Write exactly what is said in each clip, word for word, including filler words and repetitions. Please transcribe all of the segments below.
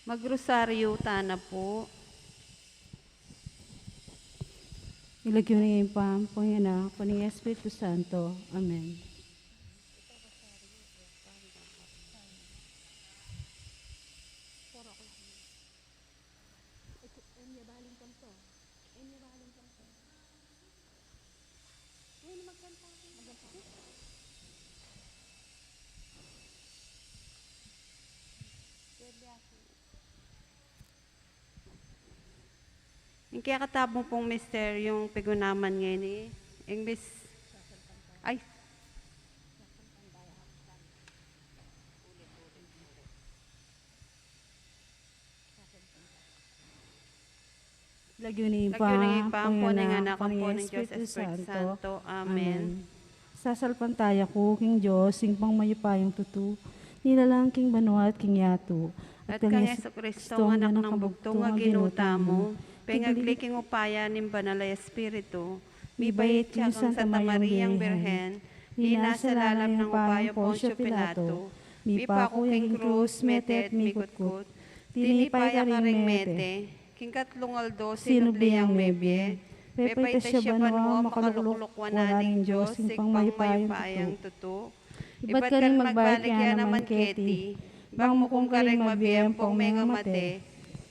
Magrosaryo tana pu. Ing lagyu ning Ibpa, ampo ning Anak, ampo ning Espiritu Santo. Amen. Ing kekatamung misteryung pigunaman ngeni, ing mis-, ay. Lagyu ning Ibpa, ampo ning Anak, ampo ning Espiritu Santo. Amen. Sasalpantaya ku king Dios, ing pangmayupayang tutu, nilalang king banua at king yatu. At kang Jesucristo, Anak nang bugtung a Ginu tamu, pengagli king upaya ning Banal a Espiritu, mibait ya kang Santa Mariang Birhen, minasalalam ning upayang Poncio Pilato, mipaku king krus, mete at mikutkut, tinipa ya karing mete, king katlung aldo sinubli yang mebie, pepaitas ya banua, makalukluk wanan ning Dios ing pangmayupayang tutu. Ibat karing magbalik ya naman keti, bang mukum karing mabie ampong mengamate.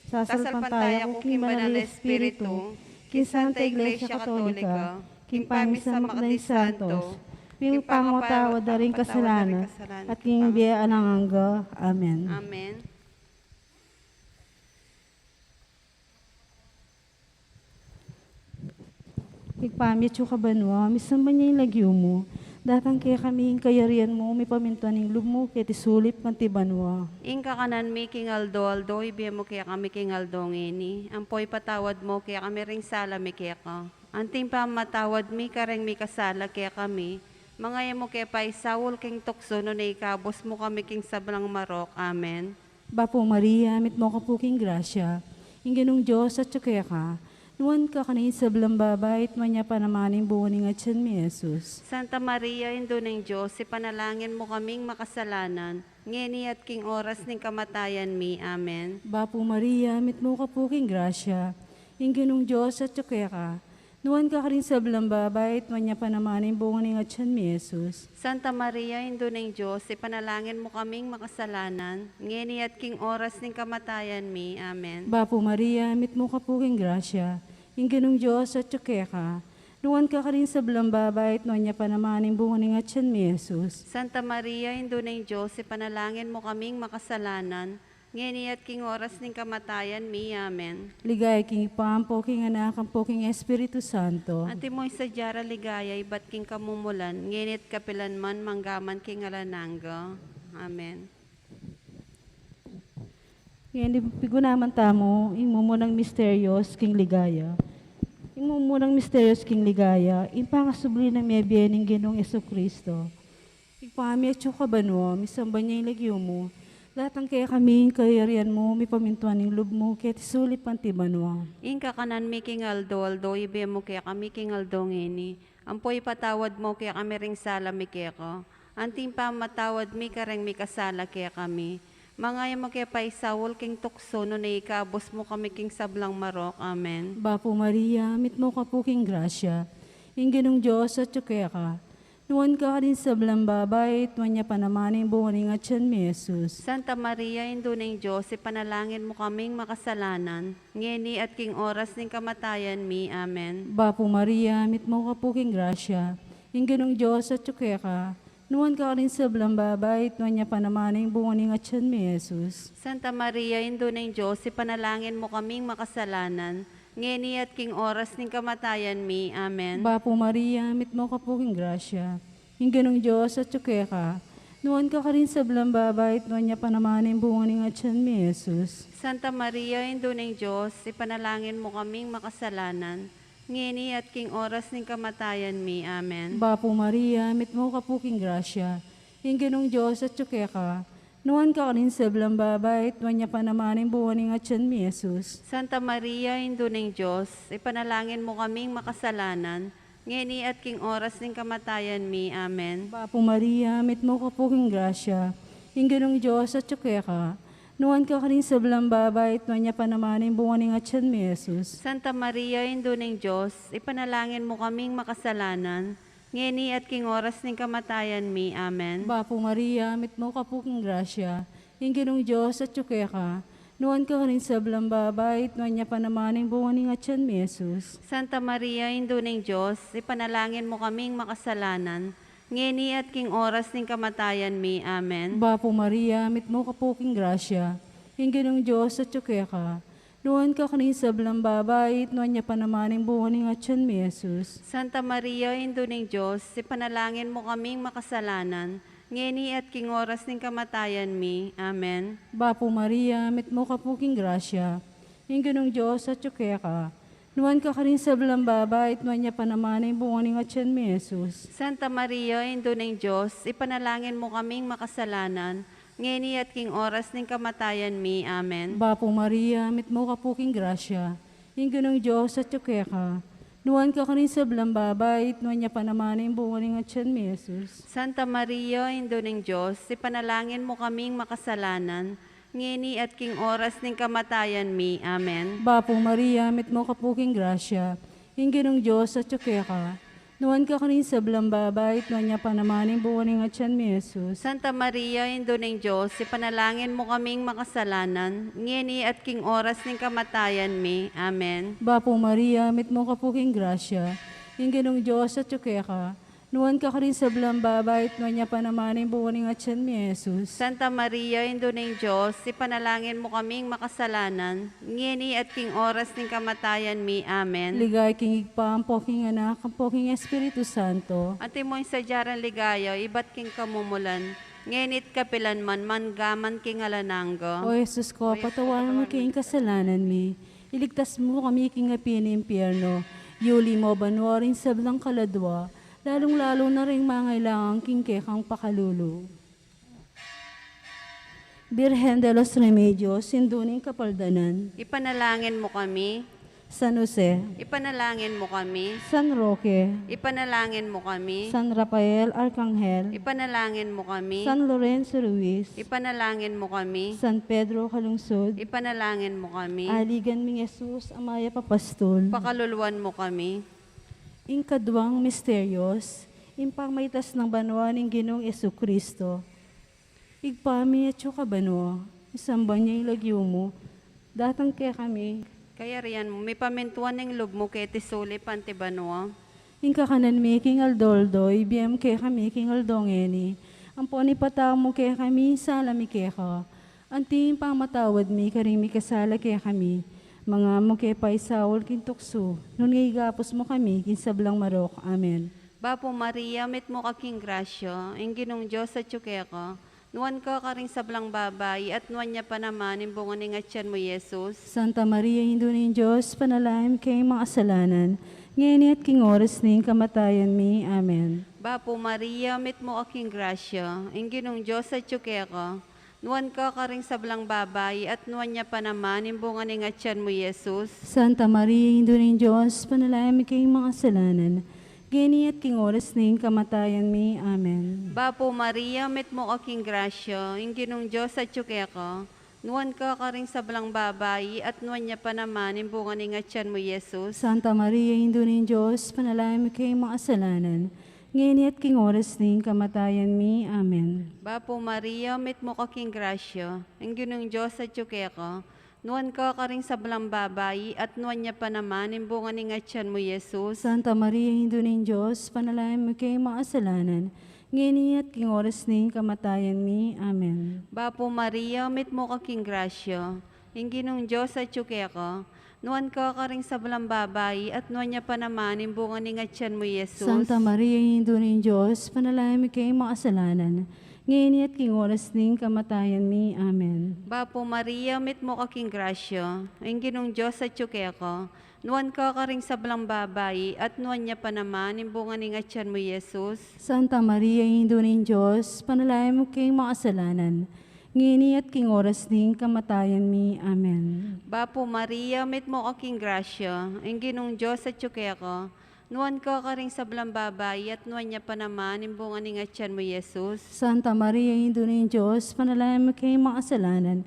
Sasalpantaya ku king Banal a Espiritu, king Santa Iglesia Katolika, king pamisamak ding santos, king pangatawad da ring kasalanan, at king bie alang angga. Amen. Amen. Ibpa mi atsu ka banua, misamban ya ing lagyu mu. Datang kekami ing kayarian mu, mipamintuan ing lub mu keti sulip anti banua. Ing kakanan mi king aldo-aldo ibie mu kekami king aldo ngeni. Ampo ipatawad mu kekami ring sala mi keka, anti ing pamamatawad mi kareng mikasala kekami. Manga e mu ke paisaul king tuksu, nune ikabus mu kami king sablang marok. Amen. Bapu Maria, mitmu ka pu king grasya, ing Ginung Dios atsu keka. Nuan ka karing sablang babai, at nuan ya pa naman ing bunga ning atian mi, Jesus. Santa Maria, Indu ning Dios, ipanalangin mu kaming makasalanan, ngeni at king oras ning kamatayan mi. Amen. Bapu Maria, mitmu ka pu king grasya, ing Ginung Dios atsu keka. Nuan ka karing sablang babai, at nuan ya pa naman ing bunga ning atian mi, Jesus. Santa Maria, Indu ning Dios, ipanalangin mu kaming makasalanan, ngeni at king oras ning kamatayan mi. Amen. Bapu Maria, mitmu ka pu king grasya, ing Ginung Dios atsu keka. Nuan ka karing sablang babai, at nuan ya pa naman ing bunga ning atian mi, Jesus. Santa Maria, Indu ning Dios, ipanalangin mu kaming makasalanan, ngeni at king oras ning kamatayan mi. Amen. Ligaya king Ibpa, ampo king Anak, ampo king Espiritu Santo. Antimo ing sadya rang ligaya ibat king kamumulan, ngeni at kapilan man, mangga man king alang angga. Amen. Ngeni pigunaman tamu ing mumunang misteryos king ligaya. Ing mumunang misteryos king ligaya, ing pangasubli nang mebie ning Ginung Jesucristo. Ibpa mi atsu ka banua, misamban ya ing lagyu mu. Datang kekami ing kayarian mu, mipamintuan ing lub mu keti sulip anti banua. Ing kakanan mi king aldo-aldo ibie mu kekami king aldo ngeni. Ampo ipatawad mu kekami ring sala mi keka, anti ing pamamatawad mi kareng mikasala kekami. Manga e mu ke paisaul king tuksu, nune ikabus mu kami king sablang marok. Amen. Bapu Maria, mitmu ka pu king grasya, ing Ginung Dios atsu keka. Nuan ka karing sablang babai, at nuan ya pa naman ing bunga ning atian mi, Jesus. Santa Maria, Indu ning Dios, ipanalangin mu kaming makasalanan, ngeni at king oras ning kamatayan mi. Amen. Bapu Maria, mitmu ka pu king grasya, ing Ginung Dios atsu keka. Nuan ka karing sablang babai, at nuan ya pa naman ing bunga ning atian mi, Jesus. Santa Maria, Indu ning Dios, ipanalangin mu kaming makasalanan, ngeni at king oras ning kamatayan mi. Amen. Bapu Maria, mitmu ka pu king grasya, ing Ginung Dios atsu keka. Nuan ka karing sablang babai, at nuan ya pa naman ing bunga ning atian mi, Jesus. Santa Maria, Indu ning Dios, ipanalangin mu kaming makasalanan, ngeni at king oras ning kamatayan mi. Amen. Bapu Maria, mitmu ka pu king grasya, ing Ginung Dios atsu keka. Nuan ka karing sablang babai, at nuan ya pa naman ing bunga ning atian mi, Jesus. Santa Maria, Indu ning Dios, ipanalangin mu kaming makasalanan, ngeni at king oras ning kamatayan mi. Amen. Bapu Maria, mitmu ka pu king grasya, ing Ginung Dios atsu keka. Nuan ka karing sablang babai, at nuan ya pa naman ing bunga ning atyan mu, Jesus. Santa Maria, Indu ning Dios, ipanalangin mu kaming makasalanan, ngeni at king oras ning kamatayan mi. Amen. Bapu Maria, mitmu ka pu king grasya, ing Ginung Dios atyu keka. Nuan ka karing sablang babai, at nuan ya pa naman ing bunga ning atyan mu, Jesus. Santa Maria, Indu ning Dios, ipanalangin mu kaming makasalanan, ngeni at king oras ning kamatayan mi. Amen. Bapu Maria, mitmu ka pu king grasya, ing Ginung Dios atyu keka. Nuan ka karing sablang babai, at nuan ya pa naman ing bunga ning atyan mu, Jesus. Santa Maria, Indu ning Dios, ipanalangin mu kaming makasalanan, ngeni at king oras ning kamatayan mi. Amen. Bapu Maria, mitmu ka pu king grasya, ing Ginung Dios atyu keka. Nuan ka karing sablang babai, at nuan ya pa naman ing bunga ning atyan mu, Jesus. Santa Maria, Indu ning Dios, ipanalangin mu kaming makasalanan, ngeni at king oras ning kamatayan mi. Amen. Bapu Maria, mitmu ka pu king grasya, ing Ginung Dios atyu keka. Nuan ka karing sablang babai, at nuan ya pa naman ing bunga ning atyan mu, Jesus. Santa Maria, Indu ning Dios, ipanalangin mu kaming makasalanan, ngeni at king oras ning kamatayan mi. Amen. Bapu Maria, mitmu ka pu king grasya, ing Ginung Dios atyu keka. Nuan ka karing sablang babai, at nuan ya pa naman ing bunga ning atyan mu, Jesus. Santa Maria, Indu ning Dios, ipanalangin mu kaming makasalanan, ngeni at king oras ning kamatayan mi. Amen. Bapu Maria, mitmu ka pu king grasya, ing Ginung Dios atyu keka. Nuan ka karing sablang babai, at nuan ya pa naman ing bunga ning atyan mu, Jesus. Santa Maria, Indu ning Dios, ipanalangin mu kaming makasalanan, ngeni at king oras ning kamatayan mi. Amen. Ligaya king Ibpa, ampo king Anak, ampo king Espiritu Santo. Antimo ing sadya rang ligaya ibat king kamumulan, ngeni at kapilan man, mangga man king alang angga. O Jesus ko, patawaran mu king kasalanan mi, iligtas mu kami king api ning impyerno, yuli mu banua ring sablang kaladua, lalung-lalu na ring mangailangan king kekang pakalulu. Birhen de los Remedios, Indu ning Kapaldanan. Ipanalangin mu kami. San Jose. Ipanalangin mu kami. San Roque. Ipanalangin mu kami. San Rafael Arcangel. Ipanalangin mu kami. San Lorenzo Ruiz. Ipanalangin mu kami. San Pedro Calungsod. Ipanalangin mu kami. Aligan ming Jesus a mayap a pastul. Pakaluluan mu kami. Ing kaduang misterios, ing pamaitas nang banua ning Ginung Jesucristo. Ibpa mi, atsu ka banua, misamban ya ing lagyu mu, datang kekami. Kayarian mu, mipamintuan ing lub mu keti sulip anti banua. Ing kakanan mi king aldo-aldo, ibie mu kekami king aldo ngeni. Ampon ipatawad mu kekami ing sala mi keka, anti ing pamamatawad mi karing mikasala kekami. Manga mu ke paisaul king tuksu, nune ikabus mu kami king sablang marok. Amen. Bapu Maria, mitmu ka king grasya, ing Ginung Dios atsu keka. Nuan ka karing sablang babai, at nuan ya pa naman ing bunga ning atyan mu, Jesus. Santa Maria, Indu ning Dios, ipanalangin mu kaming makasalanan, ngeni at king oras ning kamatayan mi. Amen. Bapu Maria, mitmu ka king grasya, ing Ginung Dios atsu keka. Nuan ka karing sablang babai, at nuan ya pa naman ing bunga ning atyan mu, Jesus. Santa Maria, Indu ning Dios, ipanalangin mu kaming makasalanan, ngeni at king oras ning kamatayan mi. Amen. Bapu Maria, mitmu ka king grasya, ing Ginung Dios atsu keka. Nuan ka karing sablang babai, at nuan ya pa naman ing bunga ning atyan mu, Jesus. Santa Maria, Indu ning Dios, ipanalangin mu kaming makasalanan, ngeni at king oras ning kamatayan mi. Amen. Bapu Maria, mitmu ka king grasya, ing Ginung Dios atsu keka. Nuan ka karing sablang babai, at nuan ya pa naman ing bunga ning atyan mu, Jesus. Santa Maria, Indu ning Dios, ipanalangin mu kaming makasalanan, ngeni at king oras ning kamatayan mi. Amen. Bapu Maria, mitmu ka king grasya, ing Ginung Dios atsu keka. Nuan ka karing sablang babai, at nuan ya pa naman ing bunga ning atyan mu, Jesus. Santa Maria, Indu ning Dios, ipanalangin mu kaming makasalanan, ngeni at king oras ning kamatayan mi. Amen. Bapu Maria, mitmu ka king grasya, ing Ginung Dios atsu keka. Nuan ka karing sablang babai, at nuan ya pa naman ing bunga ning atyan mu, Jesus. Santa Maria, Indu ning Dios, ipanalangin mu kaming makasalanan, ngeni at king oras ning kamatayan mi. Amen. Bapu Maria, mitmu ka king grasya, ing Ginung Dios atsu keka. Nuan ka karing sablang babai, at nuan ya pa naman ing bunga ning atyan mu, Jesus. Santa Maria, Indu ning Dios, ipanalangin mu kaming makasalanan,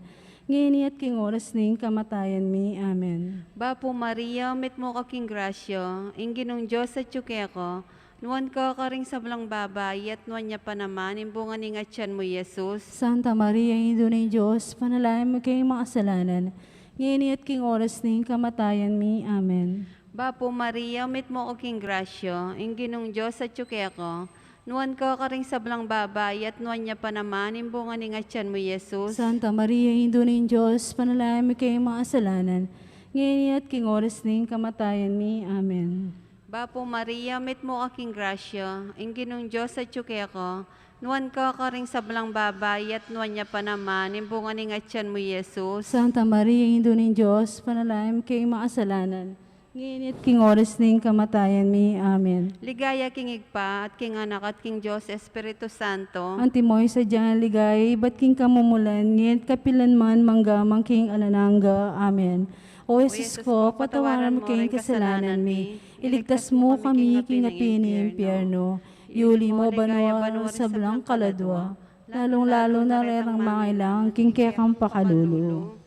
ngeni at king oras ning kamatayan mi. Amen. Bapu Maria, mitmu ka king grasya, ing Ginung Dios atyu keka, nuan ka karing sablang babai, at nuan ya pa naman ing bunga ning atyan mu, Jesus. Santa Maria, Indu ning Dios, ipanalangin mu keng makasalanan, ngeni at king oras ning kamatayan mi. Amen. Bapu Maria, mitmu ka king grasya, ing Ginung Dios atyu keka, nuan ka karing sablang babai, at nuan ya pa naman ing bunga ning atyan mu, Jesus. Santa Maria, Indu ning Dios, ipanalangin mu keng makasalanan, ngeni at king oras ning kamatayan mi. Amen. Bapu Maria, mitmu ka king grasya, ing Ginung Dios atyu keka, nuan ka karing sablang babai, at nuan ya pa naman ing bunga ning atyan mu, Jesus. Santa Maria, Indu ning Dios, ipanalangin mu keng makasalanan, ngeni at king oras ning kamatayan mi. Amen. Ligaya king Ibpa, at king Anak, at king Dios Espiritu Santo. Antimo ing sadyang ligaya ibat king kamumulan, ngeni at kapilan man, mangga man king alang angga. Amen. O Jesus ko, patawaran mu keng kasalanan mi, iligtas mu kami king api ning impyerno, iuli mu banua ring sablang kaladua, lalung-lalu na rerang mangailangan king kekang pakalulu.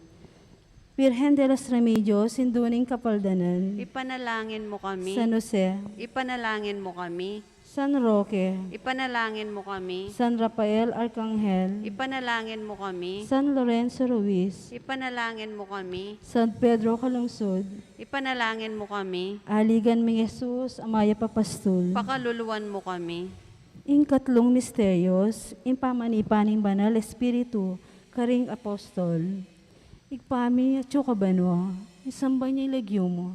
Virgen de los Remedios, Indu ning Kapaldanan. Ipanalangin mu kami. San Jose. Ipanalangin mu kami. San Roque. Ipanalangin mu kami. San Rafael Arcangel. Ipanalangin mu kami. San Lorenzo Ruiz. Ipanalangin mu kami. San Pedro Calungsod. Ipanalangin mu kami. Aligan ming Jesus a mayap a pastul. Pakaluluan mu kami. Ing katlung misterios, ing pamanipa ning Banal Espiritu karing apostol. Ibpa mi, atsu ka banua, misamban ya ing lagyu mu.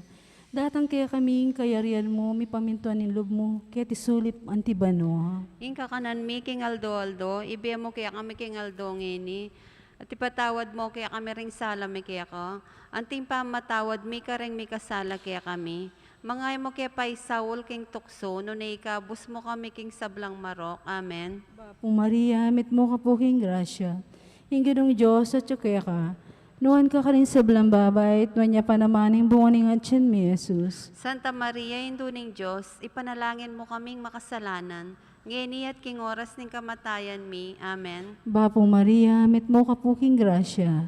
Datang kekami ing kayarian mu, mipamintuan ing lub mu keti sulip anti banua. Ing kakanan mi king aldo-aldo, ibie mu kekami king aldo ngeni, at ipatawad mu kekami ring sala mi keka, anti ing pamamatawad mi kareng mikasala kekami. Manga e mu ke paisaul king tuksu, nune ikabus mu kami king sablang marok. Amen. Bapu Maria, mitmu ka pu king grasya, ing Ginung Dios atyu keka, nuan ka karing sablang babai, at nuan ya pa naman ing bunga ning atyan mi, Jesus. Santa Maria, Indu ning Dios, ipanalangin mu kaming makasalanan, ngeni at king oras ning kamatayan mi. Amen. Bapu Maria, mitmu ka pu king grasya,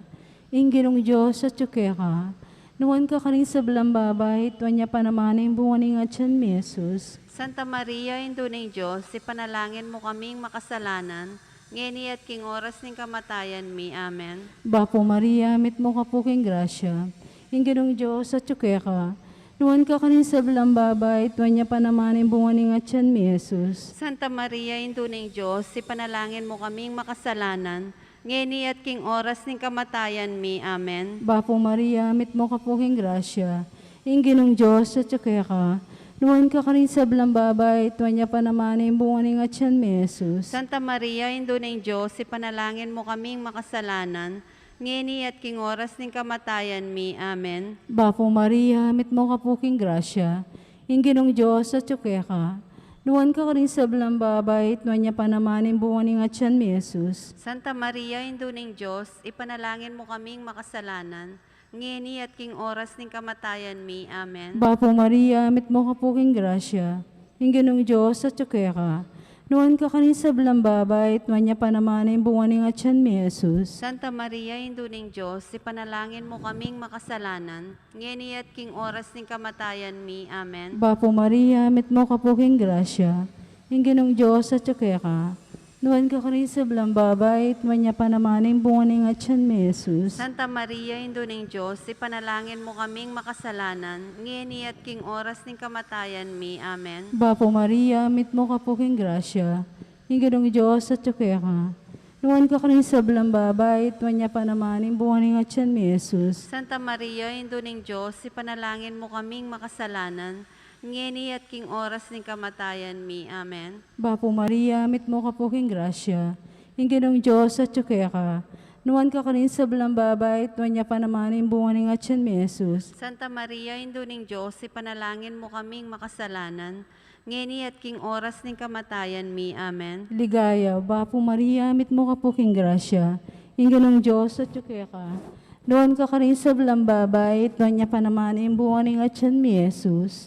ing Ginung Dios atyu keka, nuan ka karing sablang babai, at nuan ya pa naman ing bunga ning atyan mi, Jesus. Santa Maria, Indu ning Dios, ipanalangin mu kaming makasalanan, ngeni at king oras ning kamatayan mi. Amen. Bapu Maria, mitmu ka pu king grasya, ing Ginung Dios atyu keka, nuan ka karing sablang babai, at nuan ya pa naman ing bunga ning atyan mi, Jesus. Santa Maria, Indu ning Dios, ipanalangin mu kaming makasalanan, ngeni at king oras ning kamatayan mi. Amen. Bapu Maria, mitmu ka pu king grasya, ing Ginung Dios atyu keka, nuan ka karing sablang babai, at nuan ya pa naman ing bunga ning atyan mi, Jesus. Santa Maria, Indu ning Dios, ipanalangin mu kaming makasalanan, ngeni at king oras ning kamatayan mi. Amen. Bapu Maria, mitmu ka pu king grasya, ing Ginung Dios atyu keka, nuan ka karing sablang babai, at nuan ya pa naman ing bunga ning atyan mi, Jesus. Santa Maria, Indu ning Dios, ipanalangin mu kaming makasalanan, ngeni at king oras ning kamatayan mi. Amen. Bapu Maria, mitmu ka pu king grasya, ing Ginung Dios atyu keka, nuan ka karing sablang babai, at nuan ya pa naman ing bunga ning atyan mi, Jesus. Santa Maria, Indu ning Dios, ipanalangin mu kaming makasalanan, ngeni at king oras ning kamatayan mi. Amen. Bapu Maria, mitmu ka pu king grasya, ing Ginung Dios atyu keka, nuan ka karing sablang babai, at nuan ya pa naman ing bunga ning atyan mi, Jesus. Santa Maria, Indu ning Dios, ipanalangin mu kaming makasalanan, ngeni at king oras ning kamatayan mi. Amen. Bapu Maria, mitmu ka pu king grasya, ing Ginung Dios atyu keka, nuan ka karing sablang babai, at nuan ya pa naman ing bunga ning atyan mi, Jesus. Santa Maria, Indu ning Dios, ipanalangin mu kaming makasalanan, ngeni at king oras ning kamatayan mi. Amen. Bapu Maria, mitmu ka pu king grasya, ing Ginung Dios atyu keka, nuan ka karing sablang babai, at nuan ya pa naman ing bunga ning atyan mi, Jesus. Santa Maria, Indu ning Dios, ipanalangin mu kaming makasalanan, ngeni at king oras ning kamatayan mi. Amen. Ligaya, Bapu Maria, mitmu ka pu king grasya, ing Ginung Dios atyu keka, nuan ka karing sablang babai, at nuan ya pa naman ing bunga ning atyan mi, Jesus.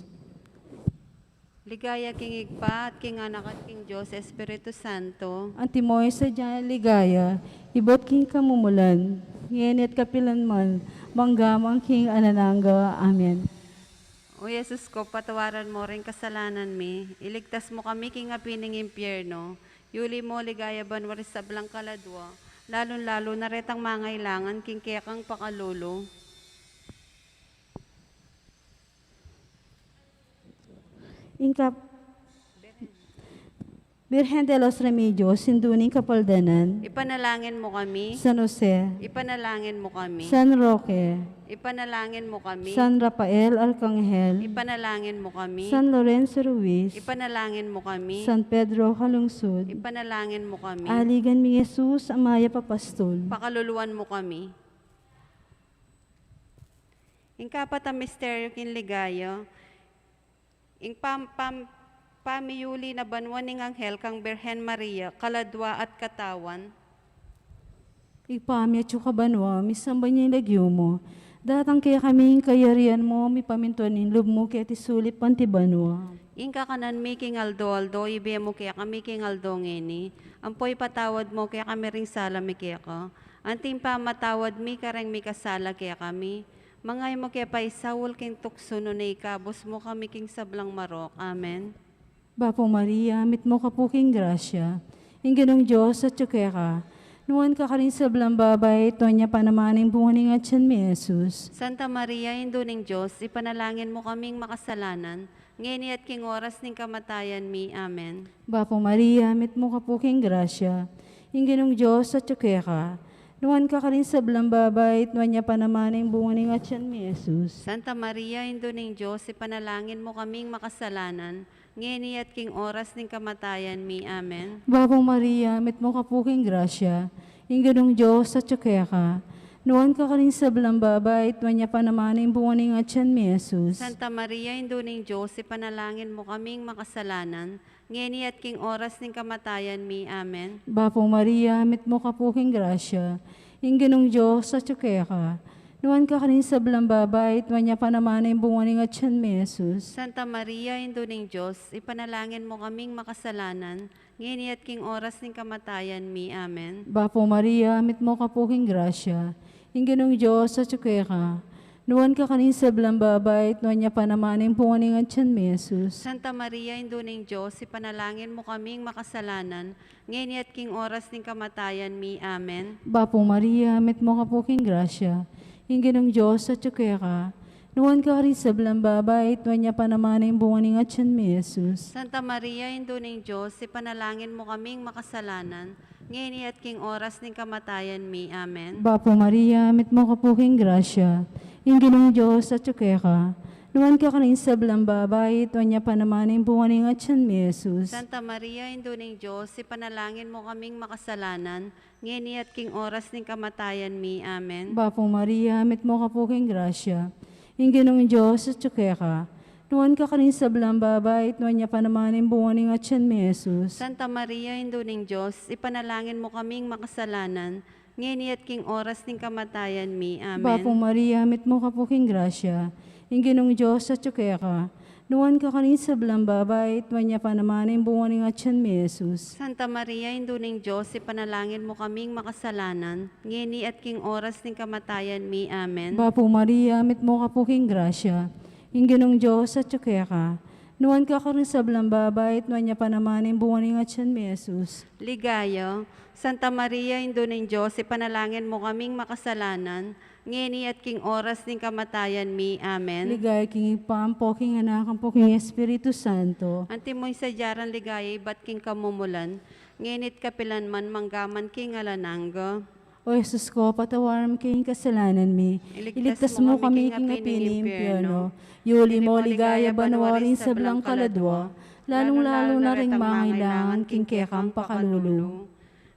Ligaya king Ibpa, at king Anak, at king Dios Espiritu Santo. Antimo ing sadyang ligaya ibat king kamumulan, Ngeni at kapilan man, mangga man king alang angga. Amen. O Jesus ko, patawaran mo ring kasalanan mi, iligtas mo kami king api ning impyerno, yuli mo ligaya banwa ring sablang kaladwa, lalung-lalu na retang mangailangan king kekang pakalulu. Ing kap-, Birhen de los Remedios, Indu ning Kapaldanan. Ipanalangin mo kami. San Jose. Ipanalangin mo kami. San Roque. Ipanalangin mo kami. San Rafael Arcangel. Ipanalangin mo kami. San Lorenzo Ruiz. Ipanalangin mo kami. San Pedro Calungsod. Ipanalangin mo kami. Aligan ming Jesus a mayap a pastul. Pakaluluan mo kami. Ing kapat a misteryo king ligaya, ing pam-, pam-, pamiyuli na banwa ning anghel kang Birhen Maria, kaladwa at katawan. Ibpa mi, atsu ka banwa, misamban ya ing lagyu mu. Datang kekami ing kayarian mu, mipamintuan ing lub mu keti sulip anti banwa. Ing kakanan mi king aldo-aldo, ibie mu kekami king aldo ngeni. Ampo ipatawad mu kekami ring sala mi keka, anti ing pamamatawad mi kareng mikasala kekami. Manga e mu ke paisaul king tuksu, nune ikabus mu kami king sablang marok. Amen. Bapu Maria, mitmu ka pu king grasya, ing Ginung Dios atyu keka. Nuan ka karing sablang babai, at nuan ya pa naman ing bunga ning atyan mu, i Jesus. Santa Maria, Indu ning Dios, ipanalangin mu kaming makasalanan, ngeni at king oras ning kamatayan mi. Amen. Bapu Maria, mitmu ka pu king grasya, ing Ginung Dios atyu keka. Nuan ka karing sablang babai, at nuan ya pa naman ing bunga ning atyan mu, i Jesus. Santa Maria, Indu ning Dios, ipanalangin mu kaming makasalanan, ngeni at king oras ning kamatayan mi. Amen. Bapu Maria, mitmu ka pu king grasya, ing Ginung Dios atyu keka. Nuan ka karing sablang babai, at nuan ya pa naman ing bunga ning atyan mu, i Jesus. Santa Maria, Indu ning Dios, ipanalangin mu kaming makasalanan, ngeni at king oras ning kamatayan mi. Amen. Bapu Maria, mitmu ka pu king grasya, ing Ginung Dios atyu keka. Nuan ka karing sablang babai, at nuan ya pa naman ing bunga ning atyan mu, i Jesus. Santa Maria, Indu ning Dios, ipanalangin mu kaming makasalanan, ngeni at king oras ning kamatayan mi. Amen. Bapu Maria, mitmu ka pu king grasya, ing Ginung Dios atyu keka. Nuan ka karing sablang babai, at nuan ya pa naman ing bunga ning atyan mu, i Jesus. Santa Maria, Indu ning Dios, ipanalangin mu kaming makasalanan, ngeni at king oras ning kamatayan mi. Amen. Bapu Maria, mitmu ka pu king grasya, ing Ginung Dios atyu keka. Nuan ka karing sablang babai, at nuan ya pa naman ing bunga ning atyan mu, i Jesus. Santa Maria, Indu ning Dios, ipanalangin mu kaming makasalanan, ngeni at king oras ning kamatayan mi. Amen. Bapu Maria, mitmu ka pu king grasya, ing Ginung Dios atyu keka. Nuan ka karing sablang babai, at nuan ya pa naman ing bunga ning atyan mu, i Jesus. Santa Maria, Indu ning Dios, ipanalangin mu kaming makasalanan, ngeni at king oras ning kamatayan mi. Amen. Bapu Maria, mitmu ka pu king grasya, ing Ginung Dios atyu keka. Nuan ka karing sablang babai, at nuan ya pa naman ing bunga ning atyan mu, i Jesus. Santa Maria, Indu ning Dios, ipanalangin mu kaming makasalanan, ngeni at king oras ning kamatayan mi. Amen. Bapu Maria, mitmu ka pu king grasya, ing Ginung Dios atyu keka. Nuan ka karing sablang babai, at nuan ya pa naman ing bunga ning atyan mu, i Jesus. Santa Maria, Indu ning Dios, ipanalangin mu kaming makasalanan, ngeni at king oras ning kamatayan mi. Amen. Bapu Maria, mitmu ka pu king grasya, ing Ginung Dios atyu keka. Nuan ka karing sablang babai, at nuan ya pa naman ing bunga ning atyan mu, i Jesus. Ligaya, Santa Maria, Indu ning Dios, ipanalangin mu kaming makasalanan, ngeni at king oras ning kamatayan mi. Amen. Ligaya king Ibpa, ampo king Anak, ampo king Espiritu Santo. Antimo ing sadya rang ligaya ibat king kamumulan, ngeni at kapilan man, mangga man king alang angga. O Jesus ko, patawaran mu king kasalanan mi. Iligtas mu kami king api ning impyerno. Yuli mu ligaya banwa ring sablang kaladwa, lalung-lalu na ring mangailangan king kekang pakalulu.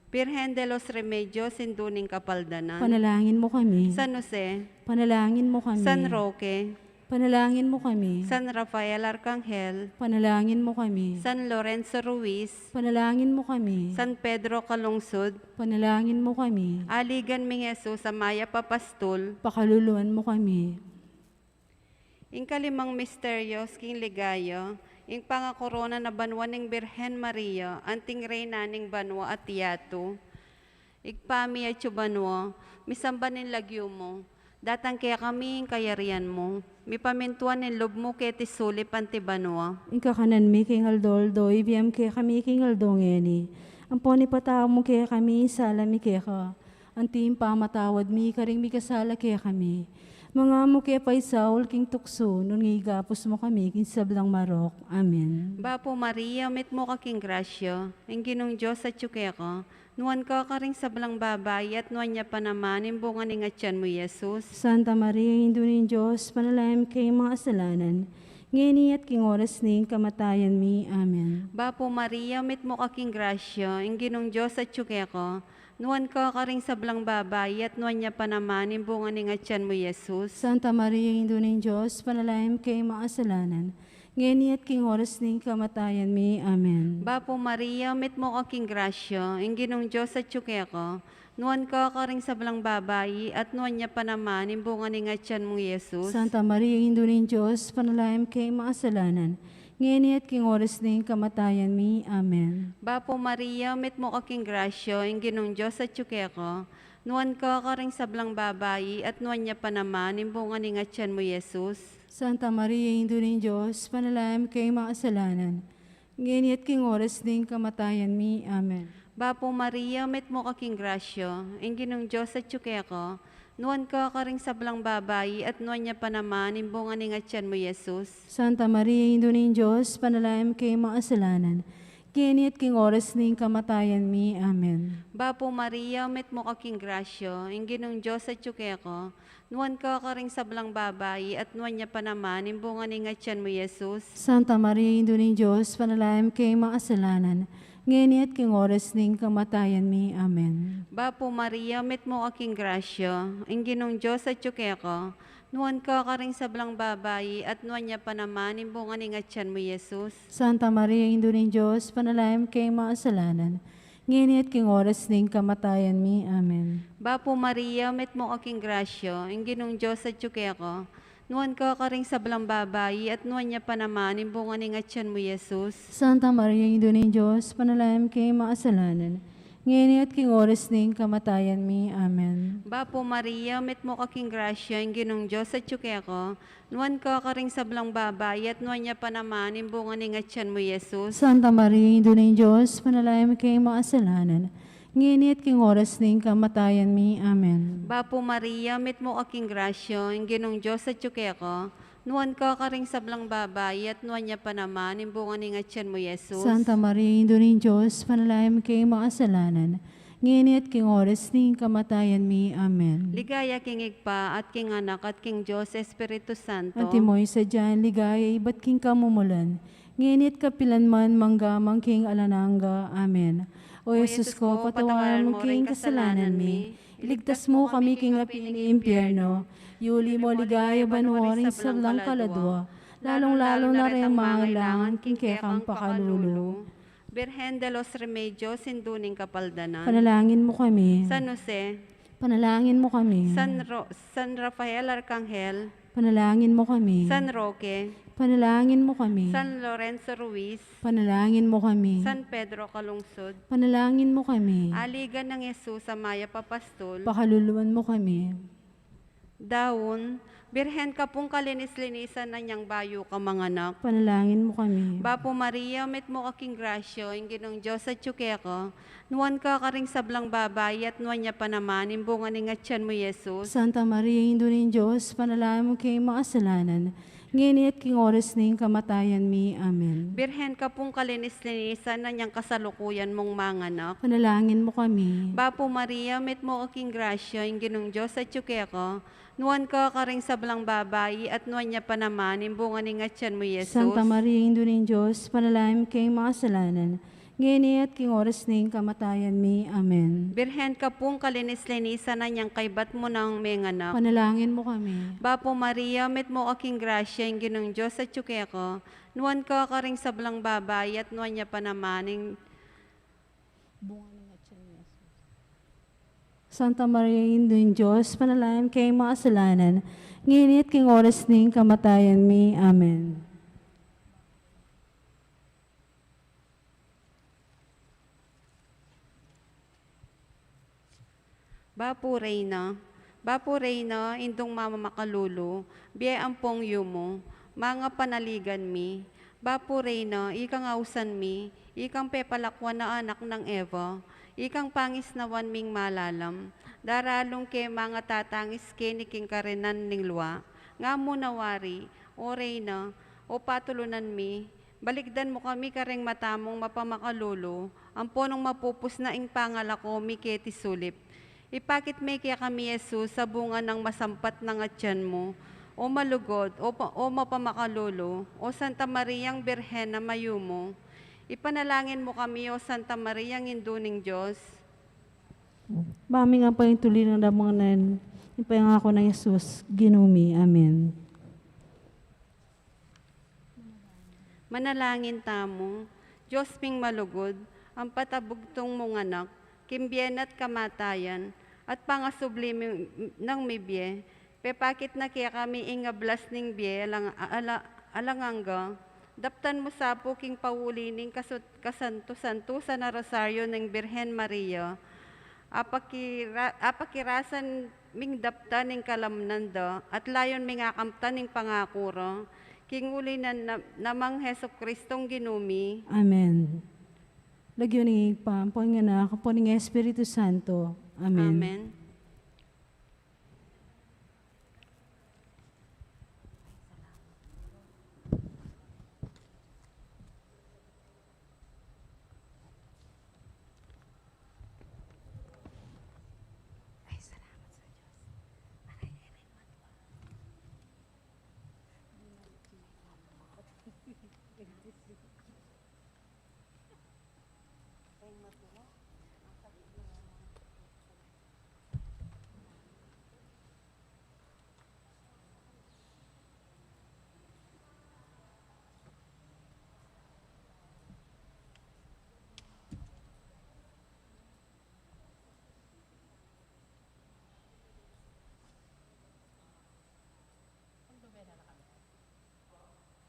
Birhen de los Remedios, Indu ning Kapaldanan. Panalangin mu kami. San Jose. Panalangin mu kami. San Roque. Panalangin mu kami. San Rafael Arcangel. Panalangin mu kami. San Lorenzo Ruiz. Panalangin mu kami. San Pedro Calungsod. Panalangin mu kami. Aligan ming Jesus a mayap a pastul. Pakaluluan mu kami. Ing kalimang misteryos king ligaya, ing pangakorona na banwa ning Birhen Maria, anting Reyna ning banwa at yatu. Ibpa mi atsu ka banua, misamban ya ing lagyu mu, datang kekami ing kayarian mu, mipamintuan ing lub mu keti sulip anti banua. Ing kakanan mi king aldo-aldo ibie mu kekami king aldo ngeni. Ampon ipatawad mu kekami ing sala mi keka, anti ing pamatawad mi karing mikasala kekami. Manga mu ke paisaul king tuksu, nune ikabus mu kami king sablang marok. Amen. Bapu Maria, mitmu ka king grasya, ing Ginung Dios atsu keka, nuan ka karing sablang babai, at nuan ya pa naman ing bunga ning atian mu, Jesus. Santa Maria, Indu ning Dios, ipanalangin mu kaming makasalanan, ngeni at king oras ning kamatayan mi. Amen. Bapu Maria, mitmu ka king grasya, ing Ginung Dios atsu keka, nuan ka karing sablang babai, at nuan ya pa naman ing bunga ning atian mu, Jesus. Santa Maria, Indu ning Dios, ipanalangin mu kaming makasalanan, ngeni at king oras ning kamatayan mi. Amen. Bapu Maria, mitmu ka king grasya, ing Ginung Dios atsu keka, nuan ka karing sablang babai, at nuan ya pa naman ing bunga ning atian mu, Jesus. Santa Maria, Indu ning Dios, ipanalangin mu kaming makasalanan, ngeni at king oras ning kamatayan mi. Amen. Bapu Maria, mitmu ka king grasya, ing Ginung Dios atsu keka, nuan ka karing sablang babai, at nuan ya pa naman ing bunga ning atian mu, Jesus. Santa Maria, Indu ning Dios, ipanalangin mu kaming makasalanan, ngeni at king oras ning kamatayan mi. Amen. Bapu Maria, mitmu ka king grasya, ing Ginung Dios atsu keka, nuan ka karing sablang babai, at nuan ya pa naman ing bunga ning atian mu, Jesus. Santa Maria, Indu ning Dios, ipanalangin mu kaming makasalanan, ngeni at king oras ning kamatayan mi. Amen. Bapu Maria, mitmu ka king grasya, ing Ginung Dios atsu keka, nuan ka karing sablang babai, at nuan ya pa naman ing bunga ning atian mu, Jesus. Santa Maria, Indu ning Dios, ipanalangin mu kaming makasalanan, ngeni at king oras ning kamatayan mi. Amen. Bapu Maria, mitmu ka king grasya, ing Ginung Dios atsu keka, nuan ka karing sablang babai, at nuan ya pa naman ing bunga ning atian mu, Jesus. Santa Maria, Indu ning Dios, ipanalangin mu kaming makasalanan, ngeni at king oras ning kamatayan mi. Amen. Bapu Maria, mitmu ka king grasya, ing Ginung Dios atsu keka, nuan ka karing sablang babai, at nuan ya pa naman ing bunga ning atian mu, Jesus. Santa Maria, Indu ning Dios, ipanalangin mu kaming makasalanan, ngeni at king oras ning kamatayan mi. Amen. Bapu Maria, mitmu ka king grasya, ing Ginung Dios atsu keka, nuan ka karing sablang babai, at nuan ya pa naman ing bunga ning atian mu, Jesus. Santa Maria, Indu ning Dios, ipanalangin mu kaming makasalanan, ngeni at king oras ning kamatayan mi. Amen. Bapu Maria, mitmu ka king grasya, ing Ginung Dios atsu keka, nuan ka karing sablang babai, at nuan ya pa naman ing bunga ning atian mu, Jesus. Santa Maria, Indu ning Dios, ipanalangin mu kaming makasalanan, ngeni at king oras ning kamatayan mi. Amen. Ligaya king Ibpa, at king Anak, at king Dios Espiritu Santo. Antimo ing sadya nang ligaya ibat king kamumulan, ngeni at kapilan man, mangga man king alang angga. Amen. O Jesus ko, patawaran mu ring kasalanan mi, iligtas mu kami king api ning impyerno, iuli mu ligaya banua ring sablang kaladua, lalung-lalu na reng mangailangan king kekang pakalulu. Birhen de los Remedios, Indu ning Kapaldanan. Panalangin mu kami. San Jose. Panalangin mu kami. San Ro-, San Rafael Arkanghel. Panalangin mu kami. San Roque. Panalangin mu kami. San Lorenzo Ruiz. Panalangin mu kami. San Pedro Calungsod. Panalangin mu kami. Aligan nang Jesus a mayap a pastul. Pakaluluan mu kami. Daun, Birhen ka pung kalinis-linisan na niang bayu ka manganak. Panalangin mu kami. Bapu Maria, mitmu ka king grasya, ing Ginung Dios atyu keka, nuan ka karing sablang babai, at nuan ya pa naman ing bunga ning atyan mu, Jesus. Santa Maria, Indu ning Dios, ipanalangin mu kaming makasalanan, ngeni at king oras ning kamatayan mi. Amen. Birhen ka pung kalinis-linisan na niang kasalukuyan mung manganak. Panalangin mu kami. Bapu Maria, mitmu ka king grasya, ing Ginung Dios atyu keka, nuan ka karing sablang babai, at nuan ya pa naman ing bunga ning atyan mu, Jesus. Santa Maria, Indu ning Dios, ipanalangin mu kaming makasalanan, ngeni at king oras ning kamatayan mi. Amen. Birhen ka pung kalinis-linisan na niang kaybat mu nang menganak. Panalangin mu kami. Bapu Maria, mitmu ka king grasya, ing Ginung Dios atyu keka, nuan ka karing sablang babai, at nuan ya pa naman ing bunga ning atyan mu, Jesus. Santa Maria, Indu ning Dios, ipanalangin mu kaming makasalanan, ngeni at king oras ning kamatayan mi. Amen. Bapu Reyna, Bapu Reyna, Indung mamamakalulu, bie ampong yumu, manga panaligan mi, Bapu Reyna, ikang ausan mi, ikang pepalakwan a anak nang Eva, ikang pangisnawan ming malalam, daralung ke manga tatangis keni king karinan ning lua, nga mu na wari, O Reyna, o patulunan mi, balikdan mu kami kareng mata mung mapamakalulu, ampo nung mapupus na ing pangalako mi keti sulip. Ipakit me kekami i Jesus a bunga nang masampat nang atian mu, o malugud, o pa-, o mapamakalulu, o Santa Mariang Birhen a mayumu. Ipanalangin mu kami, o Santa Mariang Indu ning Dios. Ba mi ngan pangituli nang damangan, ing pangako nang Jesus, Ginu mi. Amen. Manalangin tamu. Dios ming malugud, ampat a bugtung mung Anak, king bie na't kamatayan, at pangasubli mi-, nang mibie, pepakit na kekami ing ablas ning bie alang, ala-, alang angga. Daptan mu sa pu king pauli ning kasut-, kasantu-santusan a Rosario ning Birhen Maria, apakira-, apakirasan ming daptan ing kalamnan da, at layun ming akamtan ing pangaku ra, king uli na, na, na nang Jesucristong Ginu mi. Amen. Lagyu ning Ibpa, ampo ning Anak, ampo ning Espiritu Santo. Amen. Amen.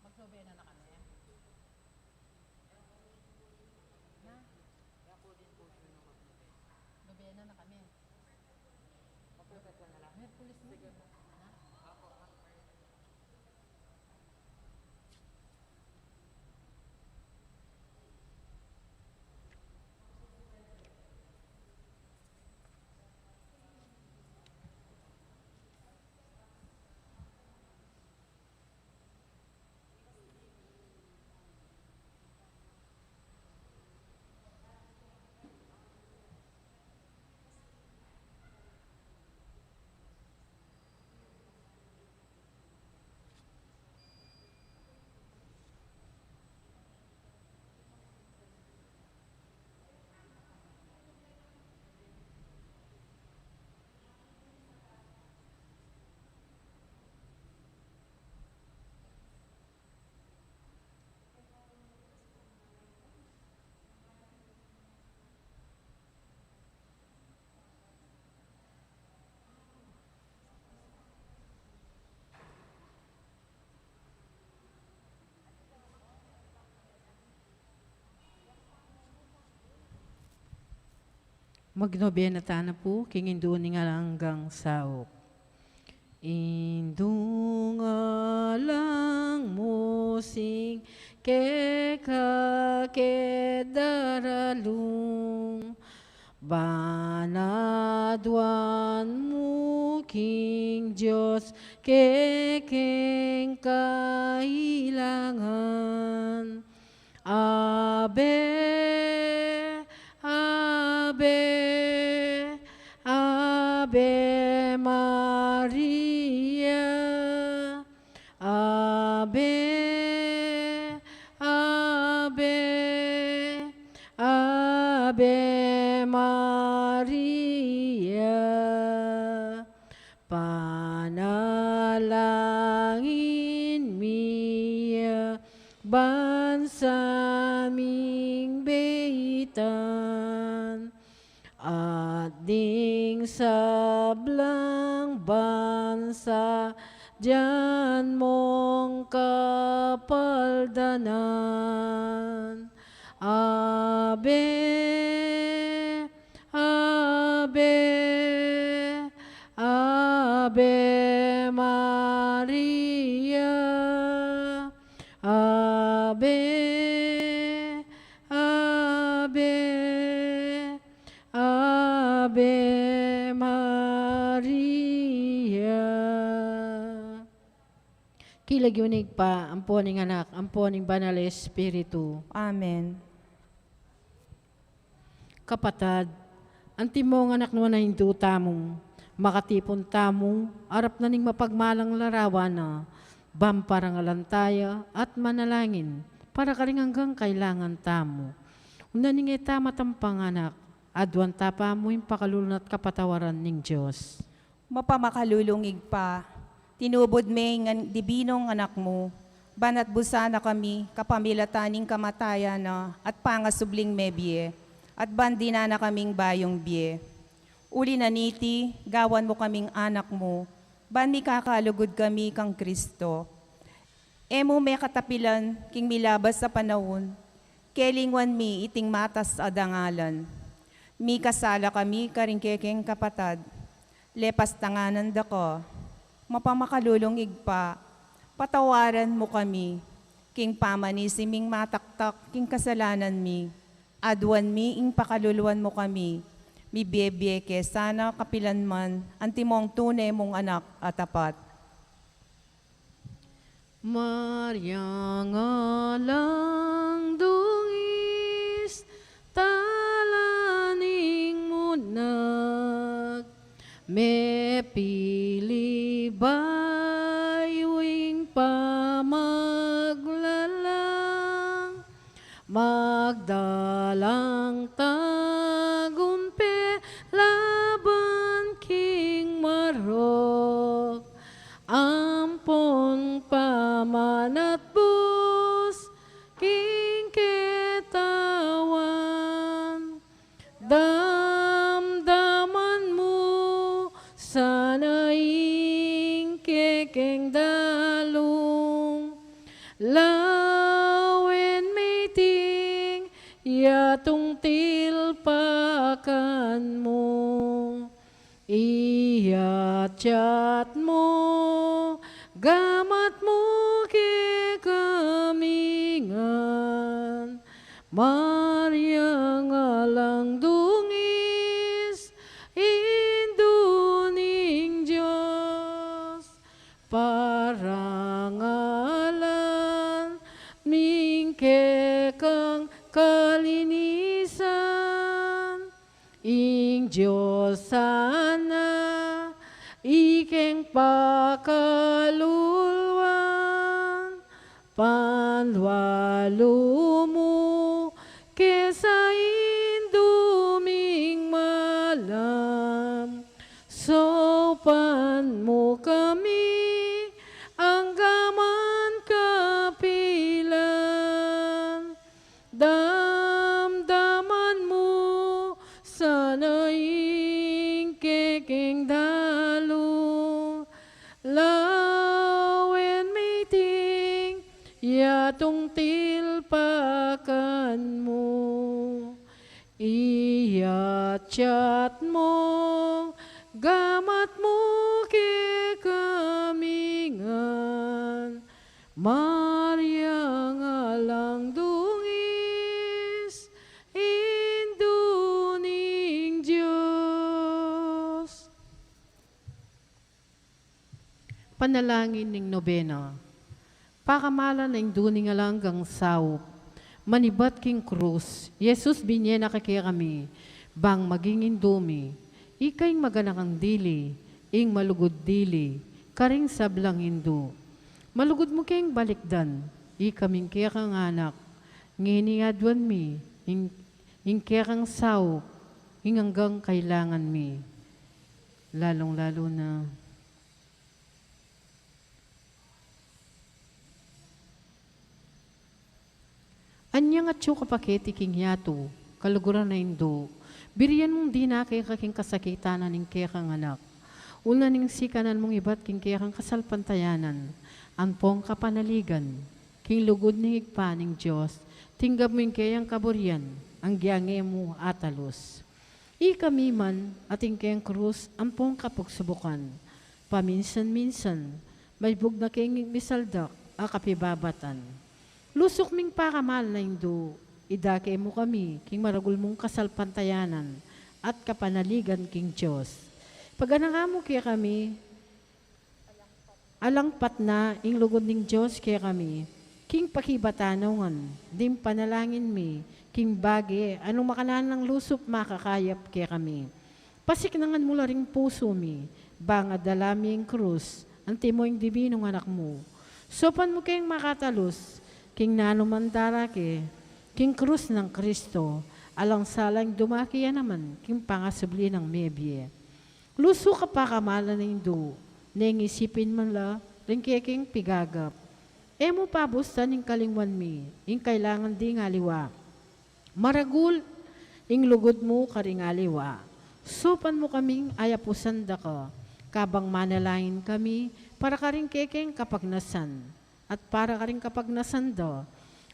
Magnobena na kami. Na? Nobena na kami. Miyerkules na. Na? Magnobena tana pu king Indu ning alang anggang saup. Indung alang mu sing keka ke daralung, banadwan mu king Dios kekeng kailangan. Ave, Ave, Ave Maria. Ave, Ave, Ave Maria. Panalangin mi ya bansa ming beitan, at ding sablang bansa dian mong kapaldanan. Ave, Ave, Ave, Ave, Ave Maria. King lagyu ning Ibpa, ampo ning Anak, ampo ning Banal a Espiritu. Amen. Kapatad, antimong anak nuan a Indu tamu, makatipun tamu, arap na ning mapagmalang larawan na, bang parangalan taya at manalangin, para karing anggang kailangan tamu. Una ning e ta matampang anak, aduan ta pa mu ing pakalulu na at kapatawaran ning Dios. Mapamakalulung Ibpa, tinubud me ing an-, dibinung Anak mu, ban atbusan na kami kapamilatan ning kamatayan na at pangasubling mebie, at ban dinan na kaming bayung bie. Uli na niti, gawan mu kaming anak mu, ban mikakalugud kami kang Kristo. E mu me katapilan king milabas a panaun, kelingwan mi iting matas a dangalan. Mikasala kami karing kekeng kapatad, lepas tanganan da ka. Mapamakalulung Ibpa, patawaran mu kami, king pamanisi ming mataktak king kasalanan mi, aduan mi ing pakaluluan mu kami, mibie-bie ke sana kapilan man, antimong tune mung anak a tapat. Maria, alang dungis, tala ning munag, mepili bayu ing pamaglalang, magdalang tagun pe laban king marok, ampon pamanatbus king ketawan. Damdaman mu sana ing kekeng dalung, lawen me iting yatung tilpakan mu. Iyatyat mu, gamat mu kekami ngan, Mariang alang dungis, Indu ning Dios, parangalan mi ing kekang kalinisan. Ing Dios sana, ikeng pakaluluan, panlualu mu ke sa Indu ming malam. Saupan mu kami anggaman kapilan. Damdaman mu sana ing kekeng dalu, lawen me iting yatung tilpakan mu. Iyatyat mung gamat mu kekami ngan, Mariang alang dungis, Indu ning Dios. Panalangin ning nobena. Pakamalan a Indu ning alang anggang saup, manibat king krus, Jesus, binie na kekami bang maging Indu mi. Ika ing maganakang dili, ing malugud dili, karing sablang Indu. Malugud mu keng balikdan, ikaming kekang anak, ngeni aduan mi, ing, ing kekang saup, ing anggang kailangan mi. Lalung-lalu na. Anyang atyu ka pa keti king yatu, kaluguran a Indu, birian mung dinake ka king kasakitan na ning kekang anak. Ula ning sikanan mung ibat king kekang kasalpantayanan, ampong kapanaligan, king lugud ning Ibpa ning Dios, tinggap mu ing keyang kaburian, anggiang e mu atalus. Ikami man, atin keng krus, ampong kapagsubukan, paminsan-minsan, Maibug na keng misaldak a kapibabatan. Lusuk ming pakamal na Indu, idake mu kami king maragul mung kasalpantayanan at kapanaligan king Dios. Paganakan mu kekami, alang patna ing lugud ning Dios kekami, king pakibatan ngan ding panalangin mi, king bage a nung makananu nang lusup makakayap kekami. Pasiknangan mu la ring pusu mi, bang adala mi ing krus, antimo ing dibinung Anak mu. Saupan mu keng makatalus king nanu man darake king krus nang Kristo, alang sala ing dumake ya naman king pangasubli nang mebie. Lusuk a pakamal na Indu, neng isipin mu la ring kekeng pigagap. E mu pabustan ing kalingwan mi, ing kailangan ding aliwa. Maragul ing lugud mu karing aliwa. Saupan mu kaming ayapusan da ka, kabang manalangin kami para karing kekeng kapagnasan at para karing kapagnasan da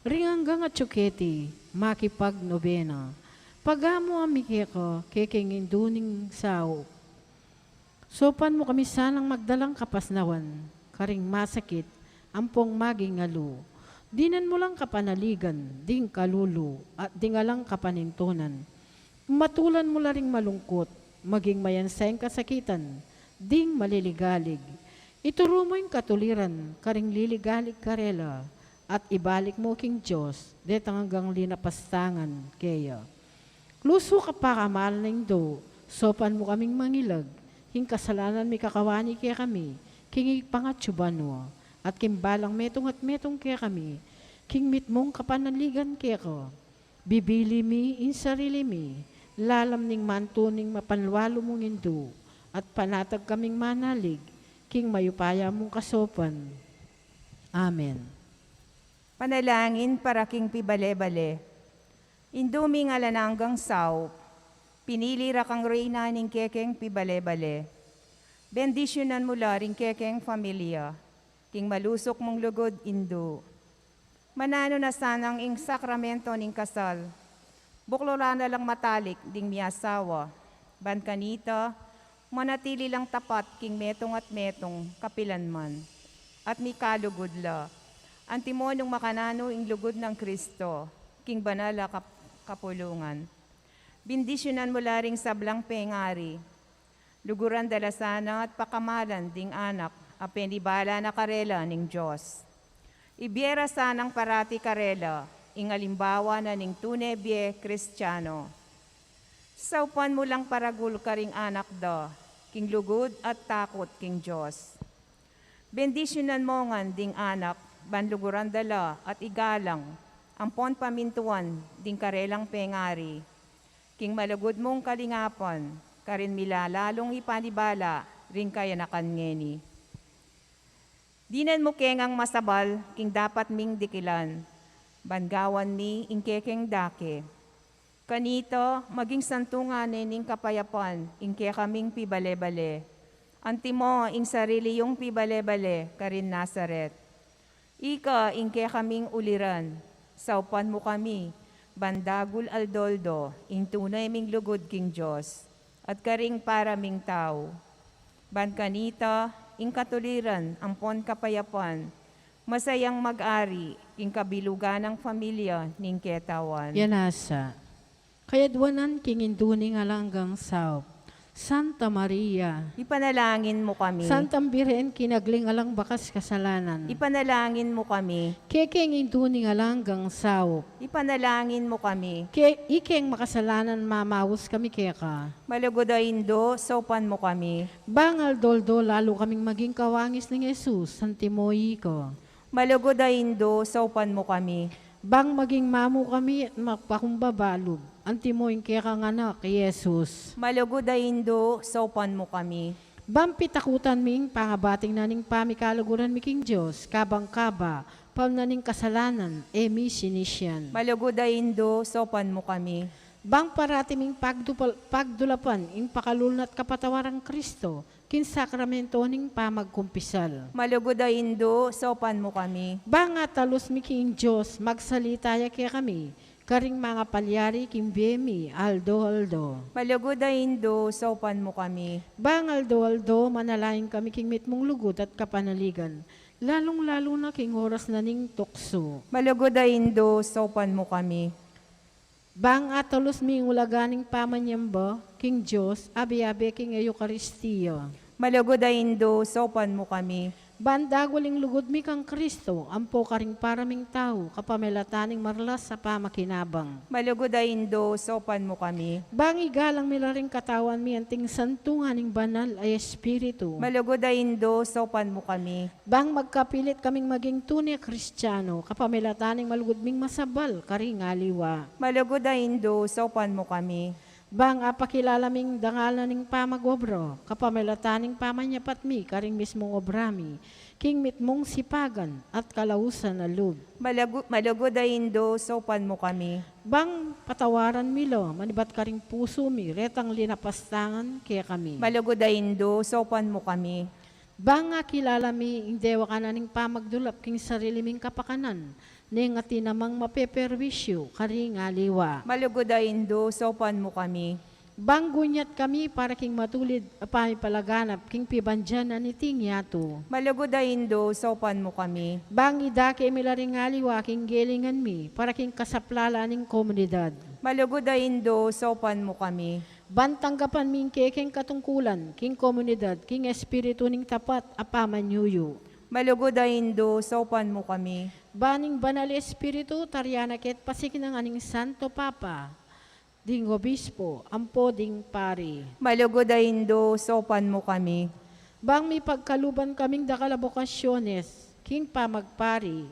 ring anggang atyu keti makipagnobena. Pagamu mi keka kekeng Indu ning saup. Saupan mu kami sanang magdalang kapasnawan karing masakit ampong maging alu. Dinan mu lang kapanaligan ding kalulu at ding alang kapanintunan. Matulan mu la ring malungkut, maging mayansa ing kasakitan ding maliligalig. Ituru mu ing katuliran karing liligalig karela at ibalik mu king Dios detang anggang linapastangan keya. Lusuk a pakamal na Indu, saupan mu kaming mangilag king kasalanan mi kakawani kekami king pangatyu banua at king balang metung at metung kekami king mitmung kapanaligan keka. Bibili mi ing sarili mi lalam ning mantu ning mapanlualu mung Indu at panatag kaming manalig king mayupaya mung kasaupan. Amen. Panalangin para king pibale-bale. Indu ming alang anggang saup, pinili ra kang reyna ning kekeng pibale-bale. Bendisyunan mu la ring kekeng familia king malusuk mung lugud, Indu. Mananu na sanang ing sakramento ning kasal, bukluran na lang matalik ding miasawa, ban kanita manatili lang tapat king metung at metung kapilanman, at mikalugud la antimo nung makananu ing lugud nang Kristo king banal a kap-, kapulungan. Bendisyunan mu la ring sablang pengari. Luguran da la sana at pakamalan ding anak a penibala na karela ning Dios. Ibie ra sanang parati karela ing alimbawa na ning tune bie Kristiano. Saupan mu lang paragul karing anak da king lugud at takut king Dios. Bendisyunan mu ngan ding anak ban luguran da la at igalang ampon pamintuan ding karelang pengari king malugud mung kalingapan karin milalalung ipanibala ring kayanakan ngeni. Dinan mu kengang masabal king dapat ming dikilan ban gawan mi ing kekeng dake. Kanita maging santungan ne ning kapayapan ing kekaming pibale-bale, antimo ing sarili yung pibale-bale karin Nazaret. Ika ing kekaming uliran, saupan mu kami ban dagul aldo-aldo ing tune ming lugud king Dios at karing para ming tau. Ban kanita ing katuliran ampon kapayapan, masayang mag-ari king kabilugan nang familia ning ketawan. Yan asa. Kayadwanan king Indu ning alang anggang saup, Santa Maria. Ipanalangin mu kami. Santang Birhen kinagli ning alang bakas kasalanan. Ipanalangin mu kami. Kekeng Indu ning alang anggang saup. Ipanalangin mu kami. Ke-, ikeng makasalanan mamaus kami keka. Malugud a Indu, saupan mu kami. Bang aldo-aldo lalu kaming maging kawangis nang Jesus, antimo ika. Malugud a Indu, saupan mu kami. Bang maging mamu kami at magpakumbaba lub, antimo ing kekang anak, Jesus. Malugud a Indu, saupan mu kami. Bang pitakutan mi ing pangabating na ning pamikaluguran mi king Dios, kabang kaba, pamna ning kasalanan, e mi sinisian. Malugud a Indu, saupan mu kami. Bang parati ming pagdupal-, pagdulapan ing pakalulu na at kapatawaran nang Kristo, king sakramento ning pamagkumpisal. Malugud a Indu, saupan mu kami. Bang atalus mi king Dios, magsalita ya kekami, karing mangapalyari king bie mi aldo-aldo. Malugud a Indu, saupan mu kami. Bang aldo-aldo manalangin kami king mitmung lugud at kapanaligan, lalung-lalu na king oras na ning tuksu. Malugud a Indu, saupan mu kami. Bang atalus mi ing ulaga ning pamanyamba king Dios, abe-abe king Eukaristia. Malugud a Indu, saupan mu kami. Ban dagul ing lugud mi kang Kristo, ampo karing para ming tau, kapamilatan ning marlas a pamakinabang. Malugud a Indu, saupan mu kami. Bang igalang mi la ring katawan mi anting santungan ning Banal a Espiritu. Malugud a Indu, saupan mu kami. Bang magkapilit kaming maging tune a Kristiano, kapamilatan ning malugud ming masabal karing aliwa. Malugud a Indu, saupan mu kami. Bang apakilala ming dangal na ning pamag-obra, kapamilatan ning pamanyapat mi karing mismung obra mi, king mitmung sipagan at kalausan a lub. Malagu-, malugud a Indu, saupan mu kami. Bang patawaran mi la, manibat karing pusu mi, retang linapastangan kekami. Malugud a Indu, saupan mu kami. Bang akilala mi ing dewakan na ning pamagdulap king sarili ming kapakanan, neng atin namang mapeperwisyu karing aliwa. Malugud a Indu, saupan mu kami. Bang gunyat kami para king matulid a pamipalaganap king pibandian na niting yatu. Malugud a Indu, saupan mu kami. Bang idake mi la ring aliwa king gelingan mi para king kasaplalan ning komunidad. Malugud a Indu, saupan mu kami. Ban tanggapan mi ing kekeng katungkulan king komunidad king espiritu ning tapat a pamanyuyu. Malugud a Indu, saupan mu kami. Ban ing Banal Espiritu tarian na ke at pasiknangan ning Santo Papa, ding Obispo, ampo ding pari. Malugud a Indu, saupan mu kami. Bang mipagkaluban kaming dakal a bokasyones king pamagpari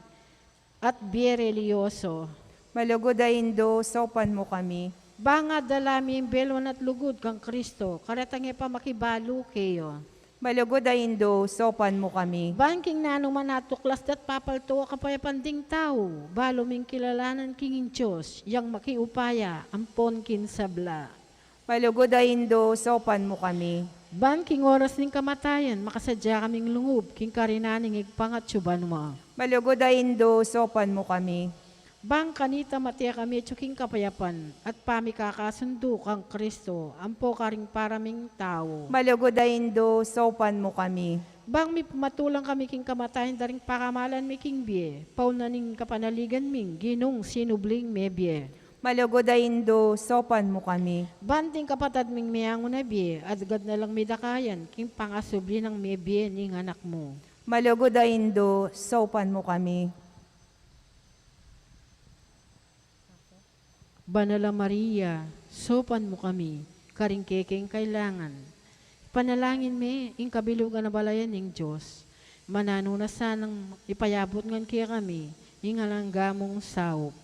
at bie relihiyoso. Malugud a Indu, saupan mu kami. Bang adala mi ing belwan at lugud kang Kristo, karetang e pa makibalu keya. Malugud a Indu, saupan mu kami. Bang king nanu man a tuklas da't papalto a kapayapan ding tau, balu ming kilalanan king ing Dios, yang makiupaya ampon king sabla. Malugud a Indu, saupan mu kami. Bang king oras ning kamatayan, makasadya kaming lungub king karinan ning Ibpang atsu banua. Malugud a Indu, saupan mu kami. Bang kanita mate kami atsu king kapayapan at pamikakasundu kang Kristo, ampo karing para ming tau. Malugud a Indu, saupan mu kami. Bang mipamatulang kami king kamatayan da ring pakamalan mi king bie, pauna ning kapanaligan ming Ginung sinubling mebie. Malugud a Indu, saupan mu kami. Ban ding kapatad ming meangu na bie, agad na lang midakayan king pangasubli nang mebie ning Anak mu. Malugud a Indu, saupan mu kami. Banal a Maria, saupan mu kami karing kekeng kailangan. Ipanalangin me ing kabilugan a balayan ning Dios. Mananu na sanang ipayabut ngan kekami ing alang angga mung saup.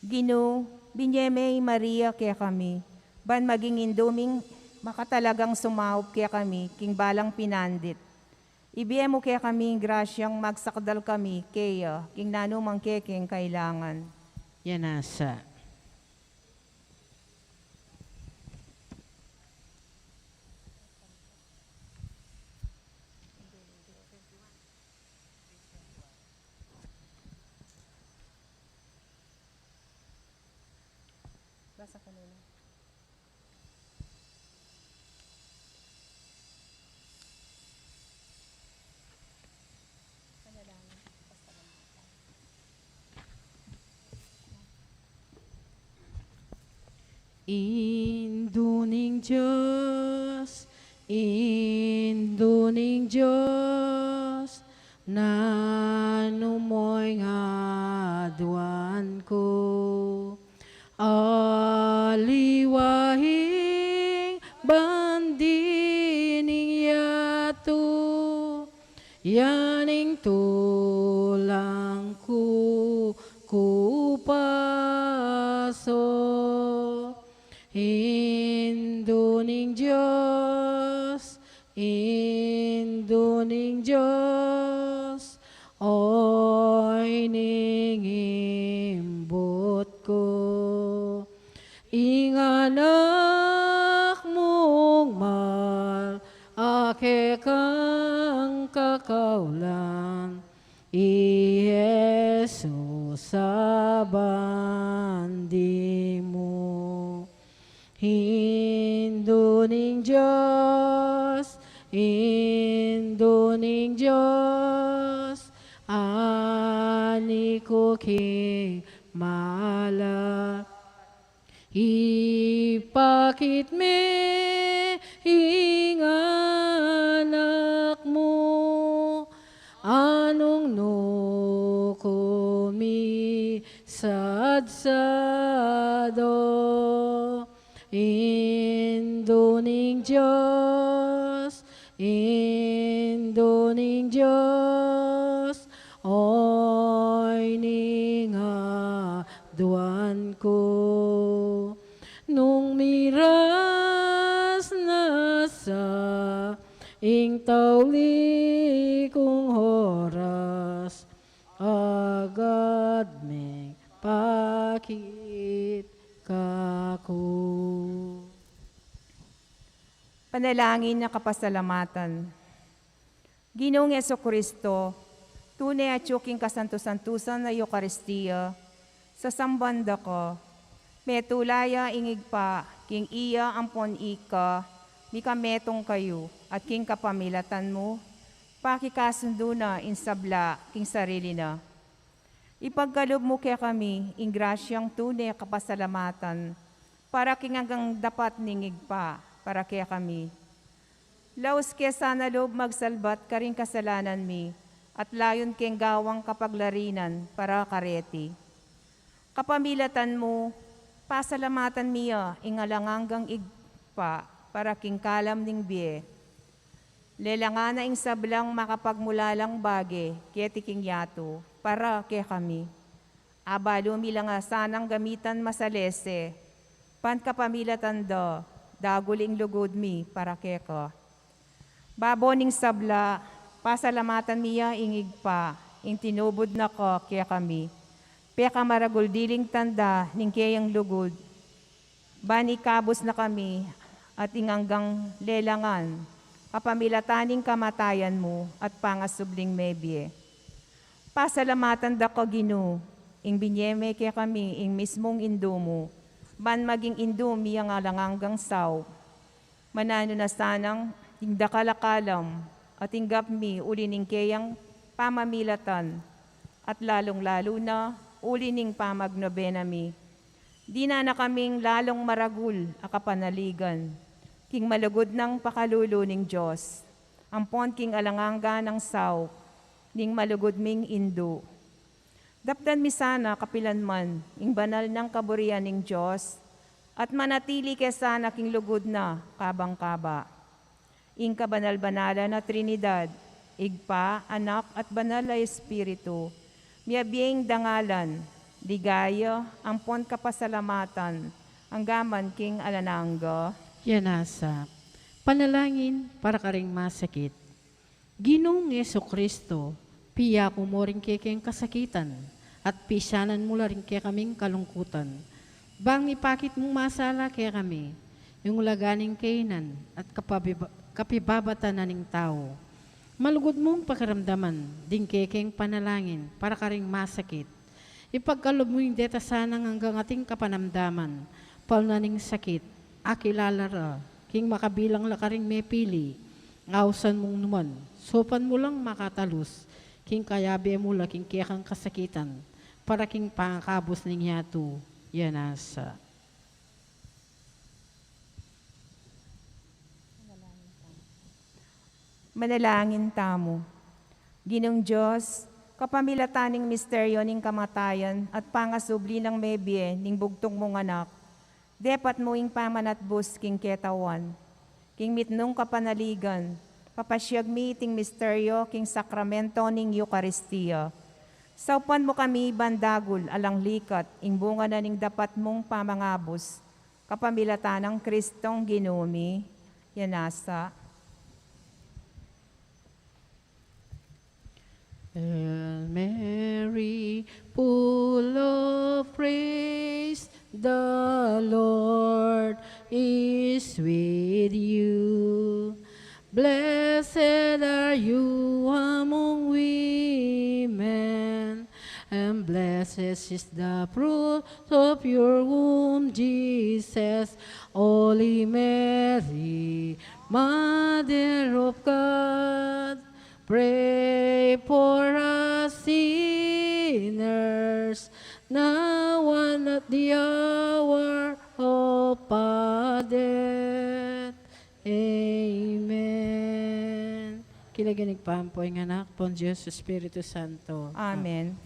Ginu, binie me i Maria kekami, ban maging indu ming makatalagang sumaup kekami king balang pinandit. Ibie mu kekami ing grasyang magsakdal kami keya king nanumang kekeng kailangan. Yan na sa. Basa ko nila. Indu ning Dios, Indu ning Dios, nanu mo ing aduan ku? Aliwa ing bandi ning yatu, yan ing tulang ku kupaso. Indu ning Dios, Indu ning Dios, oyni ing imbut ku. Ing anak mung mal a kekang kakaulan, i Jesus. sa bandi mu. Indu ning Dios, Indu ning Dios, ani ku king mala. Ipakit me ing anak mu, anung nu kumisadsado. Indu ning Dios, Indu ning Dios, oy ning aduan ku. Nung miras na sa ing tauli kung oras, agad meng pakit kaku. Panalangin a kapasalamatan. Ginung Jesucristo, tune atyu king kasantu-santusan a Eukaristia, sasamban da ka, metula ya ing Ibpa, king iya ampon ika, mikametung kayu, at king kapamilatan mu, pakikasundu na ing sabla king sarili na. Ipagkalub mu kekami ing grasyang tune kapasalamatan para king anggang dapat ning Ibpa para kekami. Laus ke sana lub magsalbat karing kasalanan mi at layun keng gawang kapaglarinan para kareti. Kapamilatan mu, pasalamatan mi ya ing alang anggang Ibpa para king kalam ning bie. Lelangan na ing sablang makapagmulalang bage keti king yatu para kekami. Abalu mi la nga sanang gamitan masalese, ban kapamilatan da, dagul ing lugud mi para keka. Babo ning sabla, pasalamatan mi ya ing Ibpa, ing tinubud na ka kekami. Pekamaragul diling tanda ning keyang lugud, ban ikabus na kami at ing anggang lelangan, kapamilatan ning kamatayan mu at pangasubling mebie. Pasalamatan da ka, Ginu, ing binie me kekami ing mismung Indu mu, ban maging indu mi ing alang anggang saup. Mananu na sanang ing dakal a kalam at inggap mi uli ning keyang pamamilatan, at lalung-lalu na uli ning pamagnobena mi. Dinan na kaming lalung maragul a kapanaligan king malugud nang pakalulu ning Dios, ampon king alang angga nang saup ning malugud ming Indu. Daptan mi sana kapilan man ing banal nang kaburian ning Dios, at manatili ke sana king lugud na kabang-kaba. Ing kabanal-banalan a Trinidad, Ibpa, Anak, at Banal a Espiritu, miyabie ing dangalan, ligaya, ampon kapasalamatan, angga man king alang angga. Yanasa, panalangin para karing masakit. Ginung Jesucristo, piyaku mu ring kekeng kasakitan, at pisyanan mu la ring kekaming kalungkutan. Bang ipakit mung masala kekami ing ulaga ning kainan at kapabiba-, kapibabatan na ning tau. Malugud mung pakiramdaman ding kekeng panalangin para karing masakit. Ipagkalub mu ing deta sanang anggang ating kapanamdaman, palu na ning sakit, akilala ra, king makabilang la karing mepili, ausan mung numan, saupan mu lang makatalus, king kayabe mu la king kekang kasakitan, para king pangakabus ning yatu, yanasa. Manalangin tamu. Ginung Dios, kapamilatan ning misteryo ning kamatayan at pangasubli nang mebie ning bugtung mung Anak, depat mu ing pamanatbus king ketawan. King mitmung kapanaligan, papasiag mi iting misteryo king sakramento ning Eukaristia. Saupan mu kami ban dagul alang likat ing bunga na ning dapat mung pamangabus, kapamilatan nang Kristong Ginu mi, yanasa. Hail Mary, full of grace, the Lord is with you. Blessed are you among women, and blessed Blessed is the fruit of your womb, Jesus. Holy Mary, Mother of God, pray for us sinners, now and at the hour of our death. Amen. King lagyu ning Ibpa, ampo ning Anak, ampon ning Dios Espiritu Santo. Amen.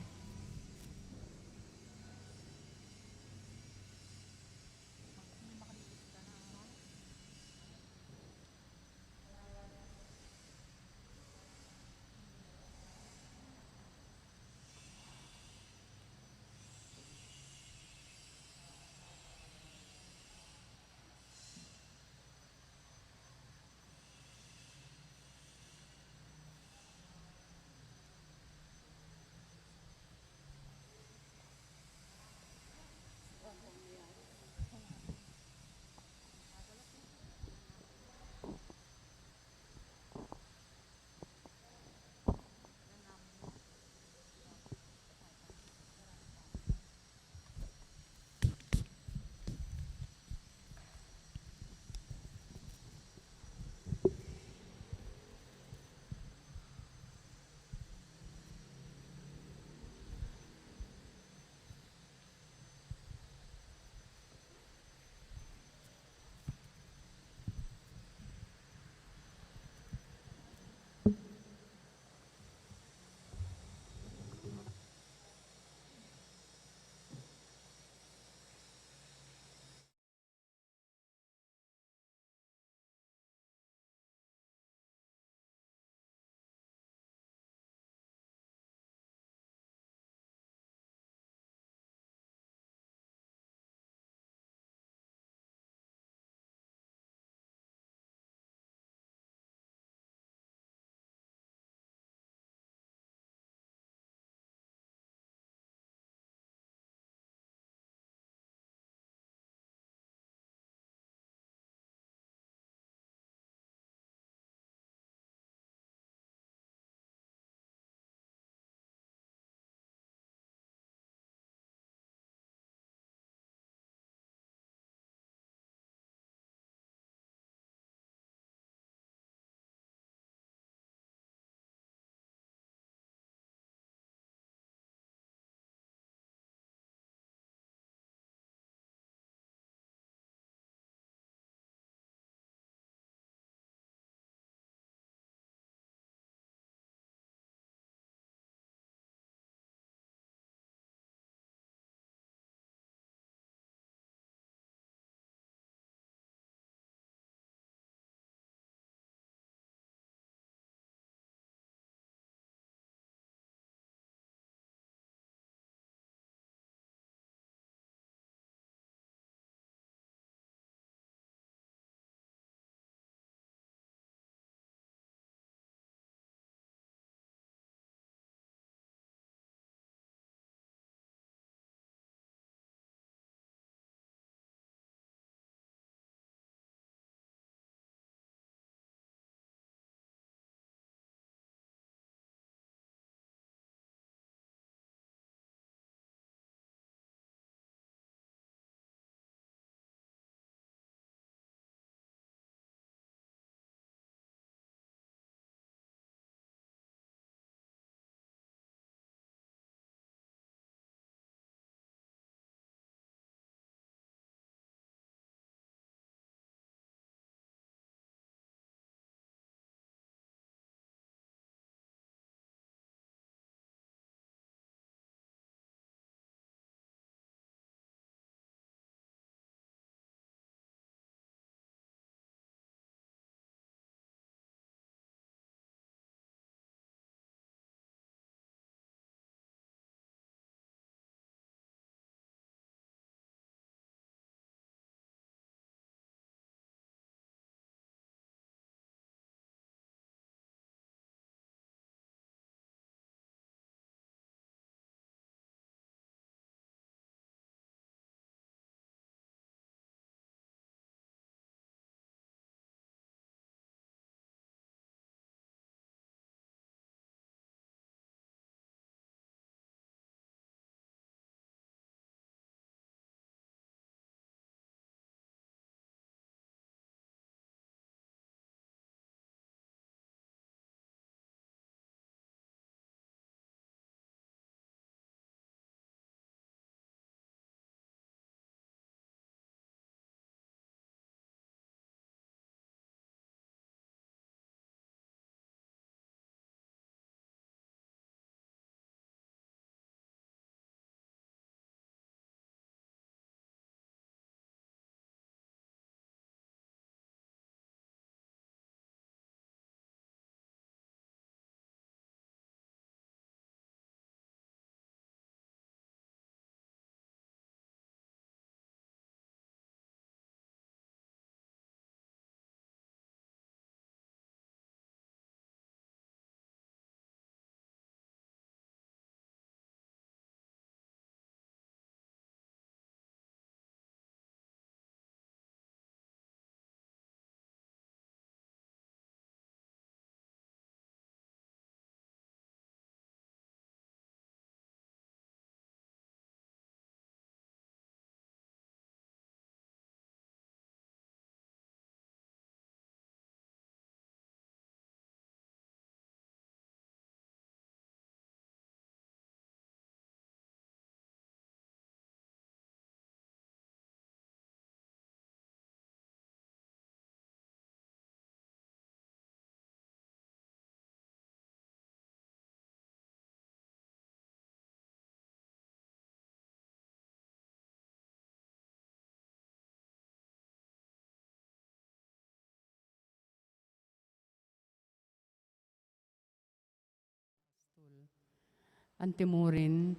Antimurin,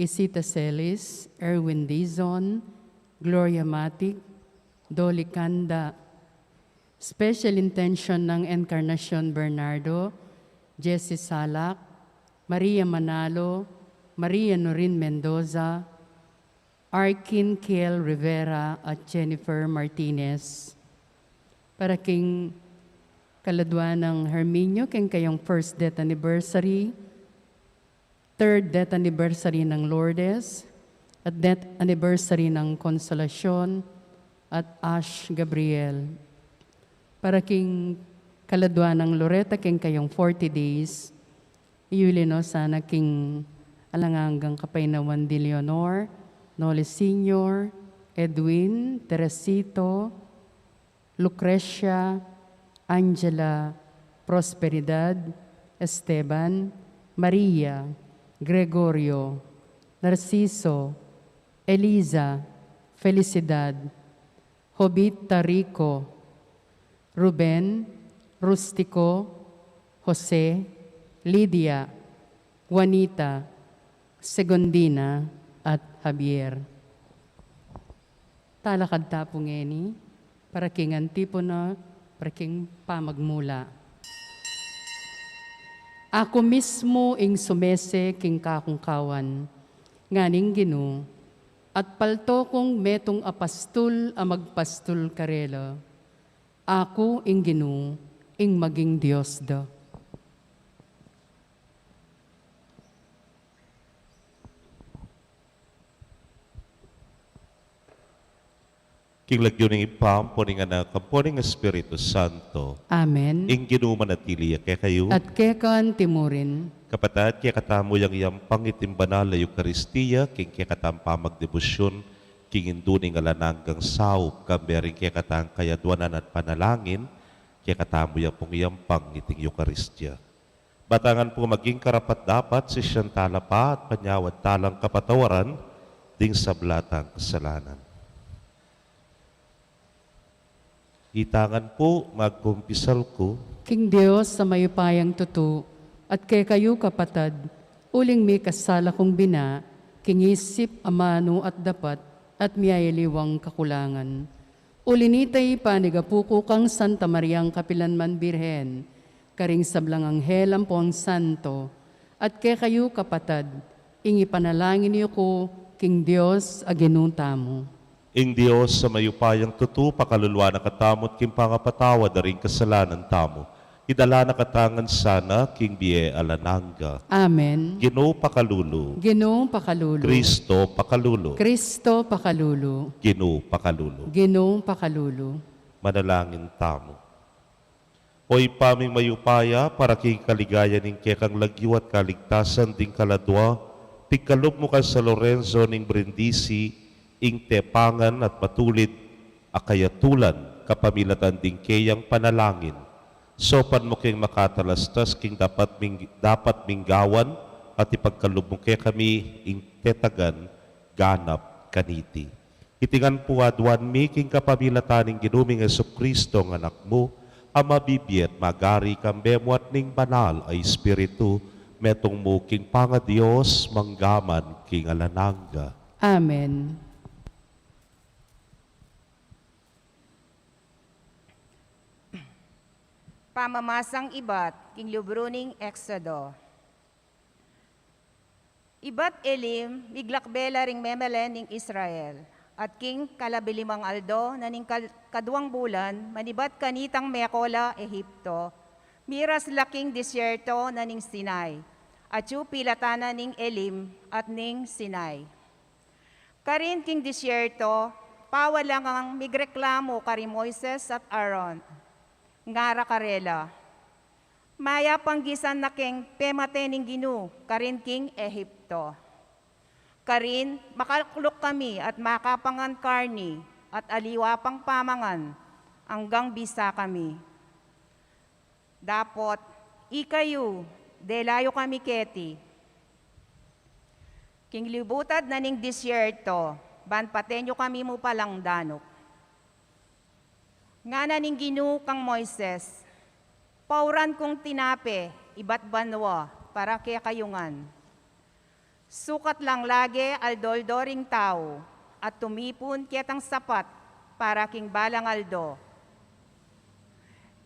Isita Celis, Erwin Dizon, Gloria Matic, Dolly Canda. Special intention ng Encarnacion Bernardo, Jesse Salak, Maria Manalo, Maria Norin Mendoza, Arkin Kiel Rivera at Jennifer Martinez. Para king kaladwa nang Herminio, king kayang first death anniversary, third death anniversary ng Lourdes, at death anniversary ng Consolacion at Ash Gabriel. Para king kaladwa nang Loretta, king kayang forty days, iyuli no sana king alang anggang kapaynawan di Leonor, Noli Senior, Edwin, Teresito, Lucrecia, Angela, Prosperidad, Esteban, Maria, Gregorio, Narciso, Eliza, Felicidad, Jovita, Rico, Ruben, Rustico, Jose, Lydia, Juanita, Segundina, at Javier. Talakad ta pu ngeni, para king antipona, para king pamagmula. Aku mismu ing sumese king kakung kawan, ngana ning Ginu, at palto kung metung a pastul a magpastul karela. Aku ing Ginu, ing maging Dios da. King lagyu ning Ibpa, ampo ning Anak, ampo ning Espiritu Santo. Amen. Ing Ginu manatili ya kekayu. At keka antimurin. Kapatad, kekatamu yang iyampang iting banal a Eukaristia, king kekatang pamagdebosyon, king Indu ning alang anggang saup, kambe ring kekatang kayadwanan at panalangin, kekatamu ya pung iyampang iting Eukaristia. Ba tang maging karapat-dapat, sisian tala pa at panyawad talang kapatawaran ding sabla tang kasalanan. Ita ngan pu, magkumpisal ku king Dios a mayupayang tutu, at kekayu kapatad, uling mikasala kung bina, king isip, amanu at dapat, at miyayaliwang kakulangan. Uli na nita, panigapu ku kang Santa Mariang kapilanman Birhen, karing sablang anghel ampong santo, at kekayu kapatad, ing ipanalangin yu ku king Dios a Ginu tamu. Ing Dios a mayupayang tutu, pakaluluan na katamu at king pangapatawad da ring kasalanan tamu, idala na katamu ngan sana king bie alang angga. Amen. Ginu pakalulu. Ginu pakalulu. Kristo pakalulu. Kristo pakalulu. Ginu pakalulu. Ginu pakalulu. Manalangin tamu. O Ibpa ming mayupaya, para king kaligayan ning kekang lagyu at kaligtasan ding kaladwa, pigkalub mu kang San Lorenzo ning Brindisi ing tepangan at matulid a kayatulan kapamilatan ding keyang panalangin. Saupan mu keng makatalastas king dapat ming, dapat ming gawan at ipagkalub mu kekami ing tetagan ganap kaniti. Iti ngan pu aduan mi king kapamilatan ning Ginu ming Jesucristo a Anak mu, a mabibie at magari kambe mu at ning Banal a Espiritu, metung mu king pangaDios, mangga man king alang angga. Amen. Pamamasang ibat king libru ning Exodo. Ibat Elim, miglakbe la ring memalen ning Israel, at king kalabilimang aldo na ning kal-, kaduang bulan, manibat kanitang meko la Ehipto, miras la king disyerto na ning Sinai, atyu pilatan na ning Elim at ning Sinai. Karin king disyerto, pawal la ngang migreklamu kari Moises at Aaron. Ngara karela, mayap a gisan na keng pemate ning Ginu karin king Ehipto. Karin, makalukluk kami at makapangan karni at aliwa pang pamangan anggang bisa kami. Dapot, ikayu, dela yu kami keti king libutad na ning disyerto, ban paten yu kami mu palang danup. Ngana ning Ginu kang Moises, pauran kung tinape ibat banua para kekayu ngan. Sukat lang lage aldo-aldo ring tau, at tumipun ketang sapat para king balang aldo.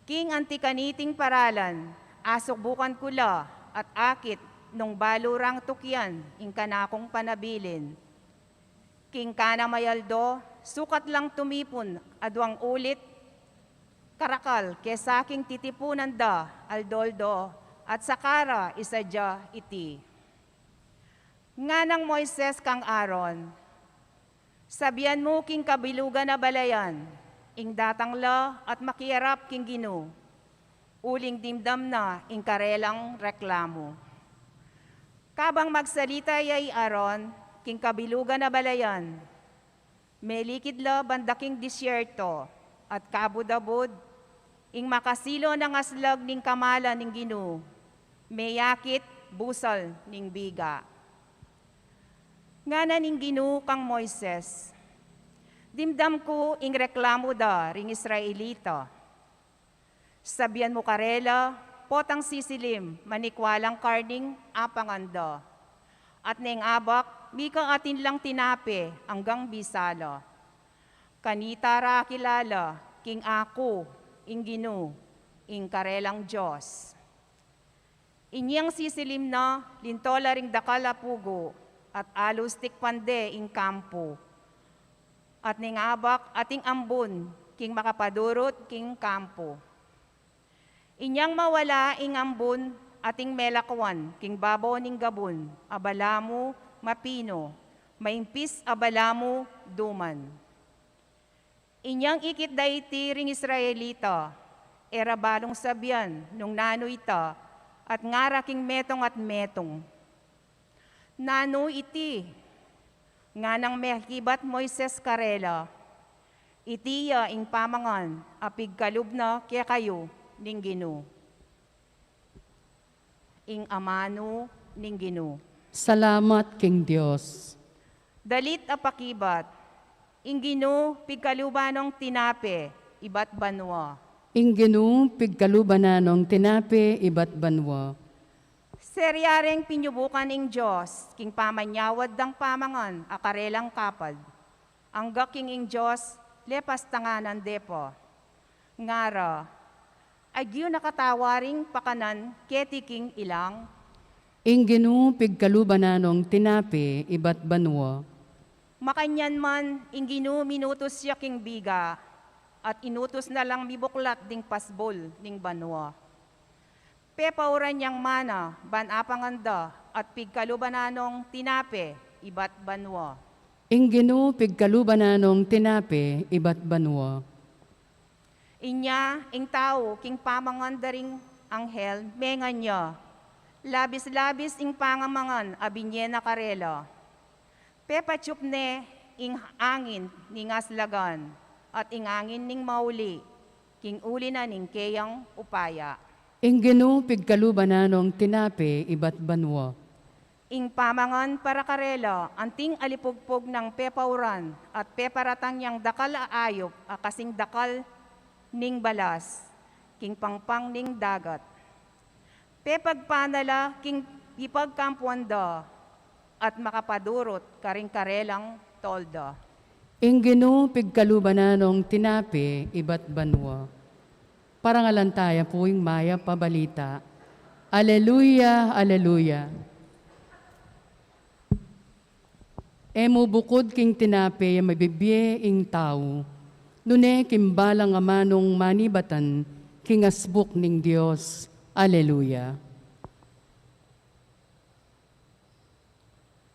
King anti kaniting paralan, asukbukan ku la at akit nung balu rang tukian ing kanakung panabilin. King kanamung aldo, sukat lang tumipun aduang ulit karakal kesa king titipunan da aldo-aldo, at saka ra isadya iti. Nganang Moises kang Aaron, sabian mu king kabilugan a balayan, ing datang la at makiarap king Ginu, uling dimdam na ing karelang reklamu. Kabang magsalita ya i Aaron king kabilugan a balayan, melikid la banda king disyerto, at kabud-abud, ing makasilo nang aslag ning kamalan ning Ginu, meyakit busal ning biga. Ngana ning Ginu kang Moises, dimdam ku ing reklamu da ring Israelita. Sabian mu karela, potang sisilim manikwa lang karning apangan da. At neng abak, mika atin lang tinape anggang bisa la. Kanita ra akilala king aku, ing Ginu, ing karelang Dios. Inyang sisilim na, linto la ring dakal a pugu, at alus tikpan de ing kampu. At neng abak ating ambun king makapadurut king kampu. Inyang mawala ing ambun ating melakwan king babo ning gabun a balamu mapino, maimpis a balamu duman. Inyang ikit da iti ring Israelita, e ra balung sabian nung nanu ita, at ngara king metung at metung, nanu iti? Nganang mekibat Moises karela, iti ya ing pamangan a pigkalub na kekayu ning Ginu. Ing amanu ning Ginu. Salamat king Dios. Dalit a pakibat. Ing Ginu pigkaluban nong tinape ibat banua. Ing Ginu pigkaluban na nong tinape ibat banua. Seria reng pinyubukan ing Dios king pamanyawad dang pamangan a karelang kapad. Angga king ing Dios lepas tanganan de pa. Ngara, agyu na katawa ring pakanan keti king ilang. Ing Ginu pigkaluban na nong tinape ibat banua. Makanyan man, ing Ginu minutus ya king biga, at inutus na lang mibuklat ding pasbul ning banua. Pepauran yang mana ban apangan da, at pigkaluban na nong tinape ibat banua. Ing Ginu pigkaluban na nong tinape ibat banua. Inya ing tau king pamangan da ring anghel, mengan ya, labis-labis ing pangamangan a binye na karela. Pepatsup ne ing angin ning aslagan, at ing angin ning mauli, king uli na ning keyang upaya. Ing Ginu pigkaluban na nong tinape ibat banua. Ing pamangan para karela anting alipugpug nang pepauran, at peparatang yang dakal a ayup a kasing dakal ning balas king pangpang ning dagat. Pepagpana la king ipagkampuan da, at makapadurut karing karelang tolda. Ing Ginu pigkaluban na nong tinape ibat banua. Parangalan taya pu ing mayap a balita. Aleluya, aleluya. E mu bukud king tinape ya mabibie ing tau, nune king balang amanung manibatan king asbuk ning Dios. Aleluya.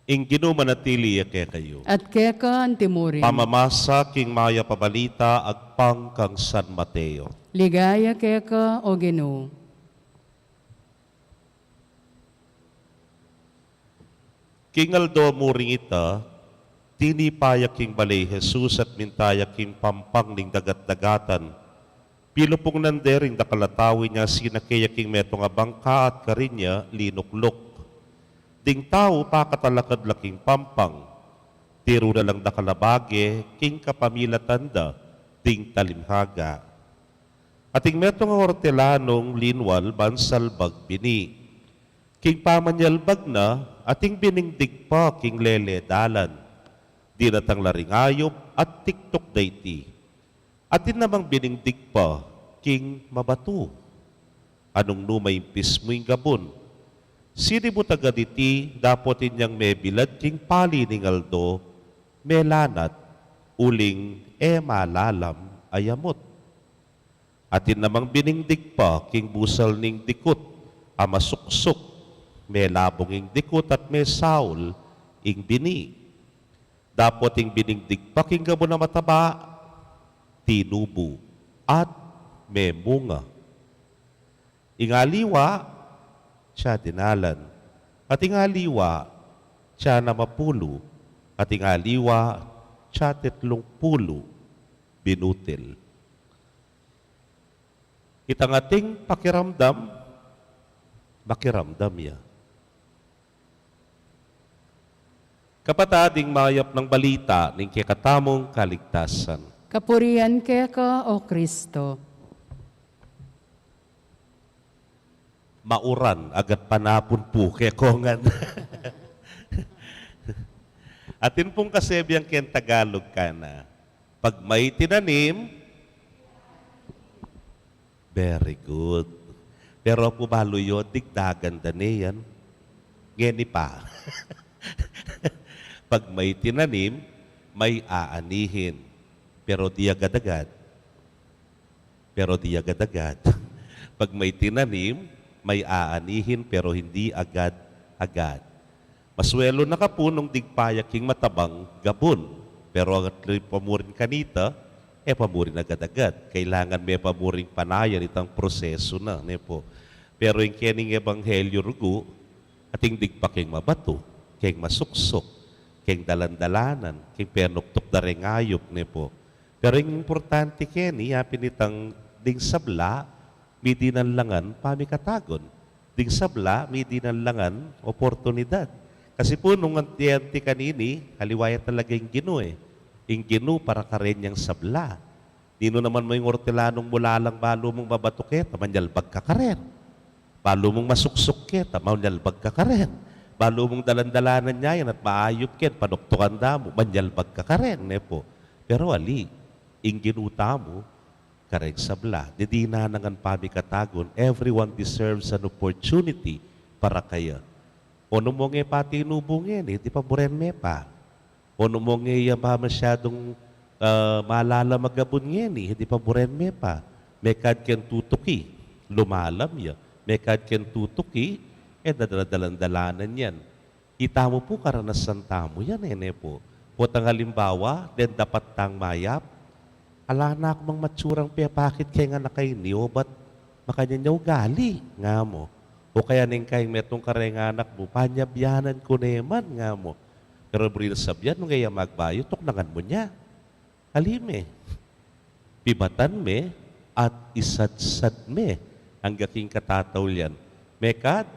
Ing Ginu manatili ya kekayu. At keka anti murin. Pamamasa king mayap a balita agpang kang San Mateo. Ligaya keka, o Ginu. King aldo mu ring ita, tinipa ya king bale i Jesus at minta ya king pampang ning dagat-dagatan. Pilupung na de ring dakal a tau inya sinake ya king metung a bangka at karinya linukluk. Ding tau pakatalakad la king pampang, tiru na lang dakal a bage king kapamilatan da ding talimhaga. At ing metung a hortelanung linwal ban salbag bini. King pamanyalbag na, Ating bining digpa king lele dalan, dinatang la ring ayup at tiktuk da iti. Atin namang bining digpa king mabatu. Anung nu maimpis mu ing gabun, sinibut agad iti dapot inyang mebilad king pali ning aldo, melanat, uling e malalam a yamut. Atin namang bining digpa king busal ning dikut a masuksuk, melabung ing dikut at mesaul ing bini. Dapot ing bining digpa king gabun a mataba, tinubu at memunga. Ing aliwa, tsa dinalan. At ing aliwa, tsa namapulu. At ing aliwa, tsa tetlung pulu, binutil. Itang ating pakiramdam, makiramdam ya. Kapatad, ing mayap nang balita ning kekatamung kaligtasan. Kapurian keka, O Kristo. Mauran, agat panapun pu, kekongan. Atin pung kasebian keng Tagalog kana. Pag may tinanim, very good. Pero pu balu yu, digdagan da ne yan. Ngeni pa. Pag may tinanim, may aanihin. Pero di agad-agad. Pero di agad-agad. Pag may tinanim, may aanihin, pero hindi agad-agad. Masuelo na ka pu nung digpa ya king matabang gabun. Pero at li pamurin kanita, e pamurin agad-agad. Kailangan me pamurin panayan itang proseso na, ne pu. Pero ing kening ebanghelyo rugu, ating digpa king mabatu, king masuksuk, king dalan-dalanan, king penuktuk da reng ayup, ne pu. Pero ing importante keni, yapin itang ding sabla, midinan la ngan pamikatagun. Ding sabla, midinan la ngan oportunidad. Kasi pu nung anti-anti kanini, aliwa ya talaga ing Ginu e. Ing Ginu para karen yang sabla. Ninu naman mu ing ortilanung mulalang balu mung mabatu keta, manyalbag ka karen. Balu mung masuksuk keta, manyalbag ka karen. Balu mung dalan-dalanan ya yan at maayup ken, panuktukan da mu, manyalbag ka karen, ne pu. Pero ali, ing Ginu tamu, kareng sabla. Didinan na ngan pamikatagun, everyone deserves an opportunity para kaya. O nu mung e pa tinubu ngeni, di paburen me pa. O nu mung e ya pa masyadung, ah, malalam a gabun ngeni, di paburen me pa. Mekad ken tutuki, lumalam ya. Mekad ken tutuki, e dadala-dalan-dalanan yan. Itamu pu karanasan tamu yan e, ne pu. Potang alimbawa, deng dapat tang mayap, ala na ku mang matsurang pepakit keng anak a ini, obat makanyan ya ugali, nga mu. O kaya neng kaing metung kareng anak mu, panyabyanan ku ne man, nga mu. Pero buri na sabyan, nung e ya magbayu, tuknangan mu ne. Ali me. Pibatan me at isadsad me angga king katataulian. Mekad,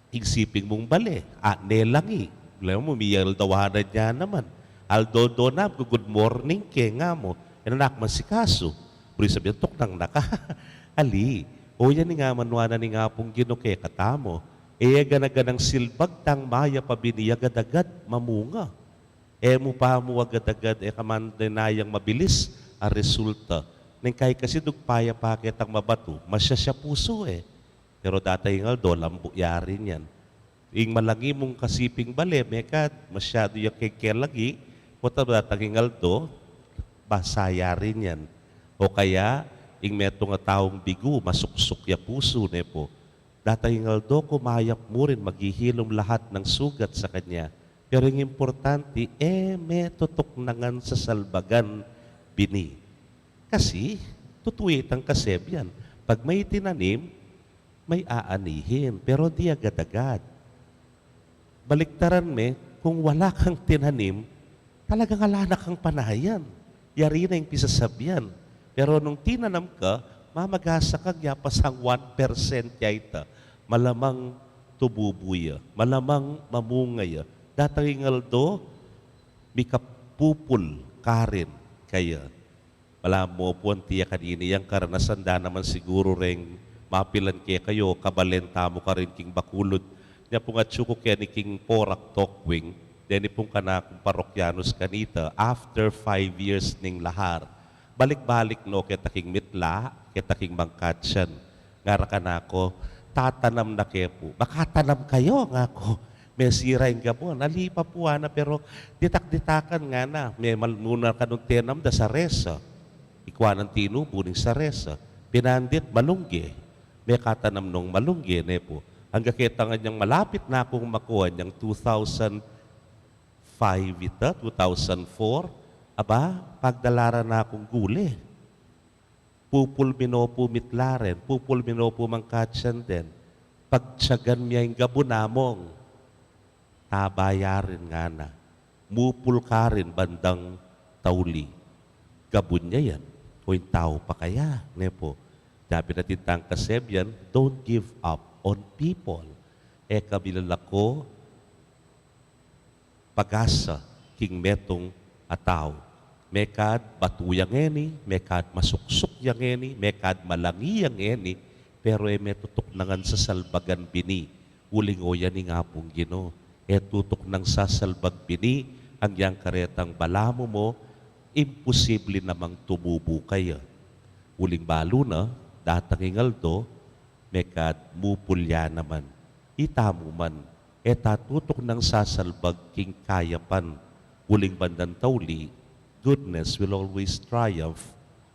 ing siping mung bale, a, ne langi. Bale mu, miyaldawanan ya naman. Aldo-aldo na, gu-good morning ke, nga mu. E na ku masikasu. Buri sabyan, tuknang na ka. Ali, o yan ing amanuan na ning Apung Ginu kekatamu. E gana-ganang silbag tang mayap a bini agad-agad mamunga. E mu pa mu agad-agad, e ka man dinayang mabilis a resulta. Neng kai kasi dugpa ya pa ketang mabatu, masyasya pusu e. Pero datang ing aldo, lambu ya rin yan. Ing malangi mung kasiping bale, mekad, masyadu ya kekelagi, pota datang ing aldo, basa ya rin yan. O kaya, ing metung a taung bigu, masuksuk ya pusu, ne pu. Datang ing aldo, kumayap mu rin, maghihilom lahat ng sugat sa kanya. Pero ing importante, e me tutuknangan, sasalbagan bini. Kasi, tutu ya itang kasebian. Pag may tinanim, may aanihin. Pero di agad-agad. Baliktaran me, kung wala kang tinanim, talagang ala na kang panayan. Yari na ing pisasabian. Pero nung tinanam ka, mamagasa kang yapasang one percent ya ita. Malamang tububu ya. Malamang mamunga ya. Datang ing aldo, mikapupul karin kaya. Balamu pu anti ya kanini yang karanasan da naman siguru reng mapilan kekayu, kabalen tamu karin king Bacolod. Nya pung atsu ku keni king Porac, Tokwing, deni pung kanakung parokyanus kanita, after five years ning lahar, balik-balik no keta king mitla, keta king mangkatsan. Ngara kanaku, "Tatanam na ke pu." "Makatanam kayu," ngaku. "Mesira ing gabun." "Ali pa pu," ngana, "pero ditak-ditakan," ngana, "me mal-, muna kanung tenam da saresa." Ikua nang tinubu ning saresa. Pinandit, malungge. Mekatanam nong malungge, ne pu. Angga keta ngan yang malapit na kung makua yang two thousand five ita, two thousand four, aba, pagdalaran na kung gule. Pupul mi no pu mitla ren, pupul mi no pu mangkatsan den. Pagtyagan mi ya ing gabun among. Taba ya rin ngana. Mupul karin bandang tauli. Gabun ya yan. O ing tau pa kaya, ne pu. Dabi na tintang kasebyan, don't give up on people. E ka milalako pag-asa king metung a tau. Mekad batu ya ngeni, mekad masuksuk ya ngeni, mekad malangi ya ngeni, pero e me tutuknangan sasalbagan bini, uling o ya ning Apung Ginu. E tutuknang sasalbag bini, agyang karetang balamu mu, imposible namang tumubu kaya. Uling balu na, datang ing aldo, mekad mupul ya naman. Itamu man, e ta tutuknang sasalbag king kayapan, uling bandang tauli, goodness will always triumph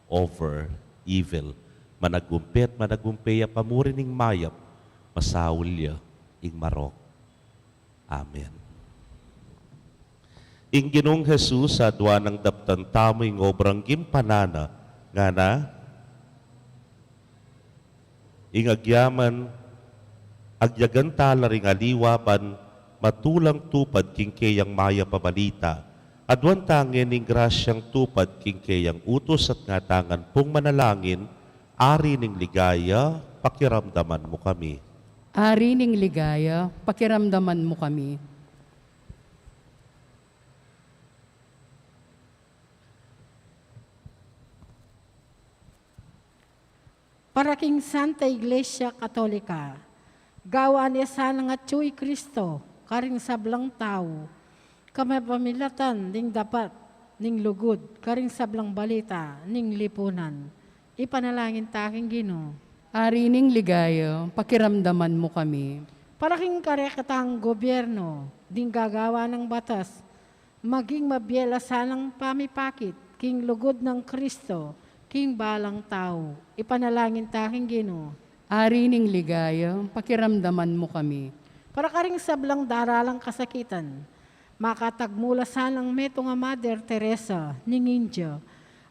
over evil. Managumpe at managumpe ya pa muri ning mayap, masaul ya ing marok. Amen. Ing Ginung Jesus, adua nang daptan tamu ing obrang gimpanan na, ngana, ing agyaman, agyagan ta la ring aliwa ban matulang tupad king keyang mayap a balita. Aduan ta ngening grasyang tupad king keyang utus at ngana ta ngan pung manalangin, Ari ning ligaya, pakiramdaman mu kami. Ari ning ligaya, pakiramdaman mu kami. Para king Santa Iglesia Katolika, gawan ne sanang atyu i Kristo karing sablang tau, kapamilatan ning dapat ning lugud karing sablang balita ning lipunan. Ipanalangin ta king Ginu. Ari ning ligaya, pakiramdaman mu kami. Para king karekatang gobyerno, ding gagawa nang batas, maging mabie la sanang pamipakit king lugud nang Kristo king balang tau. Ipanalangin ta king Ginu. Ari ning ligaya, pakiramdaman mu kami. Para karing sablang daralang kasakitan, makatagmu la sanang metung a Mother Teresa ning India,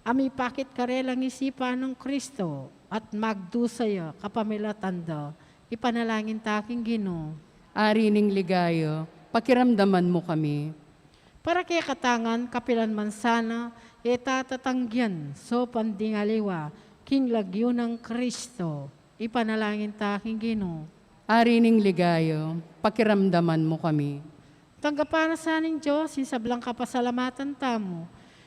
a mipakit karelang isipan nang Kristo at magdusa ya kapamilatan da. Ipanalangin ta king Ginu. Ari ning ligaya, pakiramdaman mu kami. Para kekatang ngan, kapilan man sana, e ta tatanggian saupan ding aliwa king lagyu nang Kristo. Ipanalangin ta king Ginu. Ari ning ligaya, pakiramdaman mu kami. Tanggapan na sa ning Dios ing sablang kapasalamatan tamu.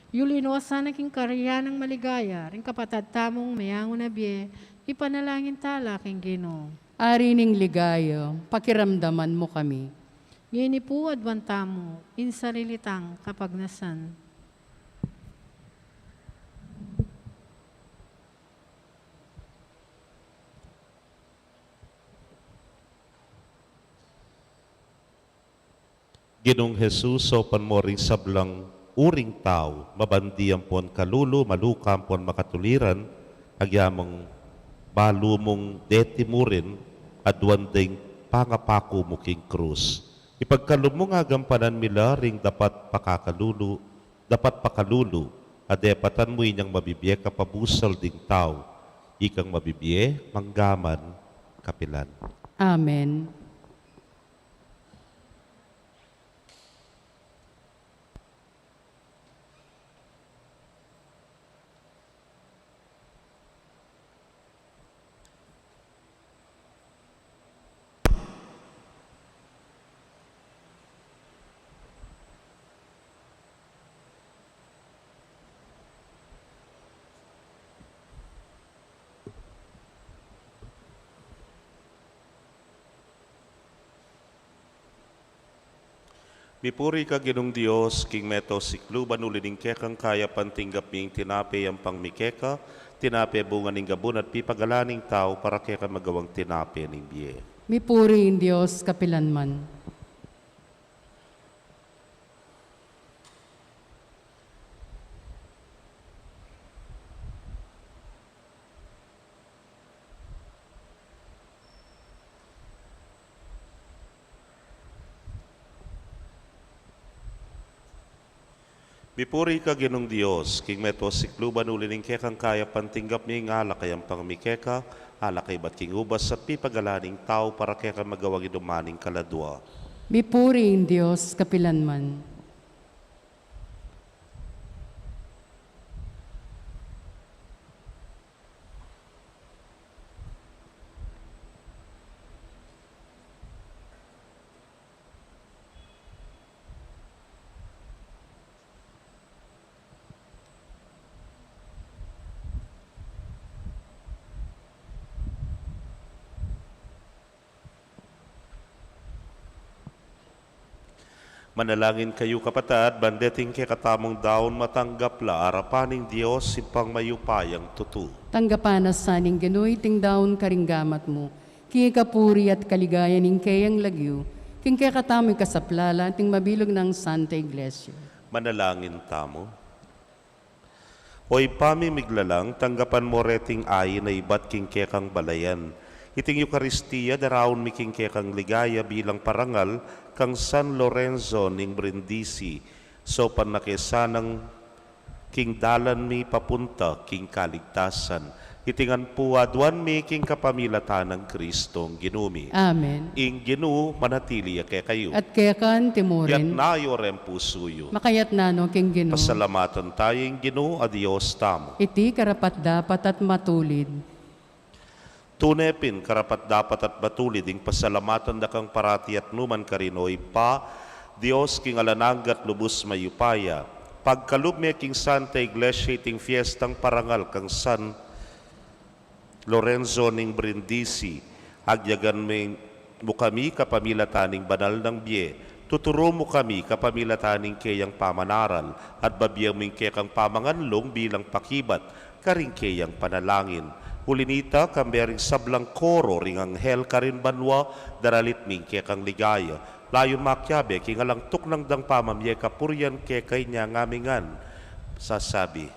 Yuli no sana king karian nang maligaya ring kapatad tamung meyangu na bie. Ipanalangin ta la king Ginu. Ari ning ligaya, pakiramdaman mu kami. Ngeni pu aduan tamu ing sarili tang kapagnasan. Ginung Jesus, saupan mu ring sablang uring tau, mabandi ampon kalulu, maluka ampon makatuliran, agyamang balu mung deti murin, aduan ding pangapaku mu king krus. Ipagkalub mung agampanan mi la ring dapat pakakalulu, dapat pakalulu, a depatan mu inyang mabibie kapabusal ding tau, ikang mabibie manggaman kapilan. Amen. Mipuri ka, Ginung Dios, king meto sikluban, uli ning kekang kayapan tinggap mi ing tinape yampang mi keka, tinape bunga ning gabun at pipagalan ning tau, para keka magawang tinape ning bie. Mipuri ing Dios kapilanman. Mipuri ka, Ginung Dios, king meto sikluban, uli ning kekang kayapan tinggap mi ing alak a yampang mi keka, alak a ibat king ubas at pipagalan ning tau, para keka magawang inuman ning kaladua. Mipuri ing Dios kapilanman. Manalangin kayu, kapatad, ban deting kekatamung daun matanggap la arapan ning Dios, Ibpang mayupayang tutu. Tanggapan na sa ning Ginu iting daun karing gamat mu, king ikapuri at kaligayan ning keyang lagyu, king kekatamung kasaplalan at ning mabilug nang Santa Iglesia. Manalangin tamu. O Ibpa ming miglalang, tanggapan mu reting ain a ibat king kekang balayan, iting Eukaristia, daraun mi king kekang ligaya bilang parangal kang San Lorenzo ning Brindisi, saupan na ke sanang king dalan mi papunta king kaligtasan. Iti ngan pu aduan mi king kapamilatan nang Kristong Ginu mi. Amen. Ing Ginu manatili ya kekayu. At keka mu rin. Itas yu reng pusu yu. Makaitas no king Ginu. Pasalamatan taya ing Ginu a Dios tamu. Iti karapat-dapat at matulid. Tune pin karapat-dapat at matulid ing pasalamatan da kang parati at nukarin man, O Ibpa, Dios king alang angga at lubus mayupaya. Pagkalub me king Santa Iglesia iting fiestang parangal kang San Lorenzo ning Brindisi, agyagan me mu kami kapamilatan ning banal nang bie. Tuturu mu kami kapamilatan ning keyang pamanaral, at babie mu ing kekang pamanganlung bilang pakibat karing keyang panalangin. Uli nita, kambe ring sablang koro ring anghel karin banua, daralit mi ing kekang ligaya. Layun makiabe king alang tuknang dang pamamie kapurian keka, inya ngami ngan sasabi: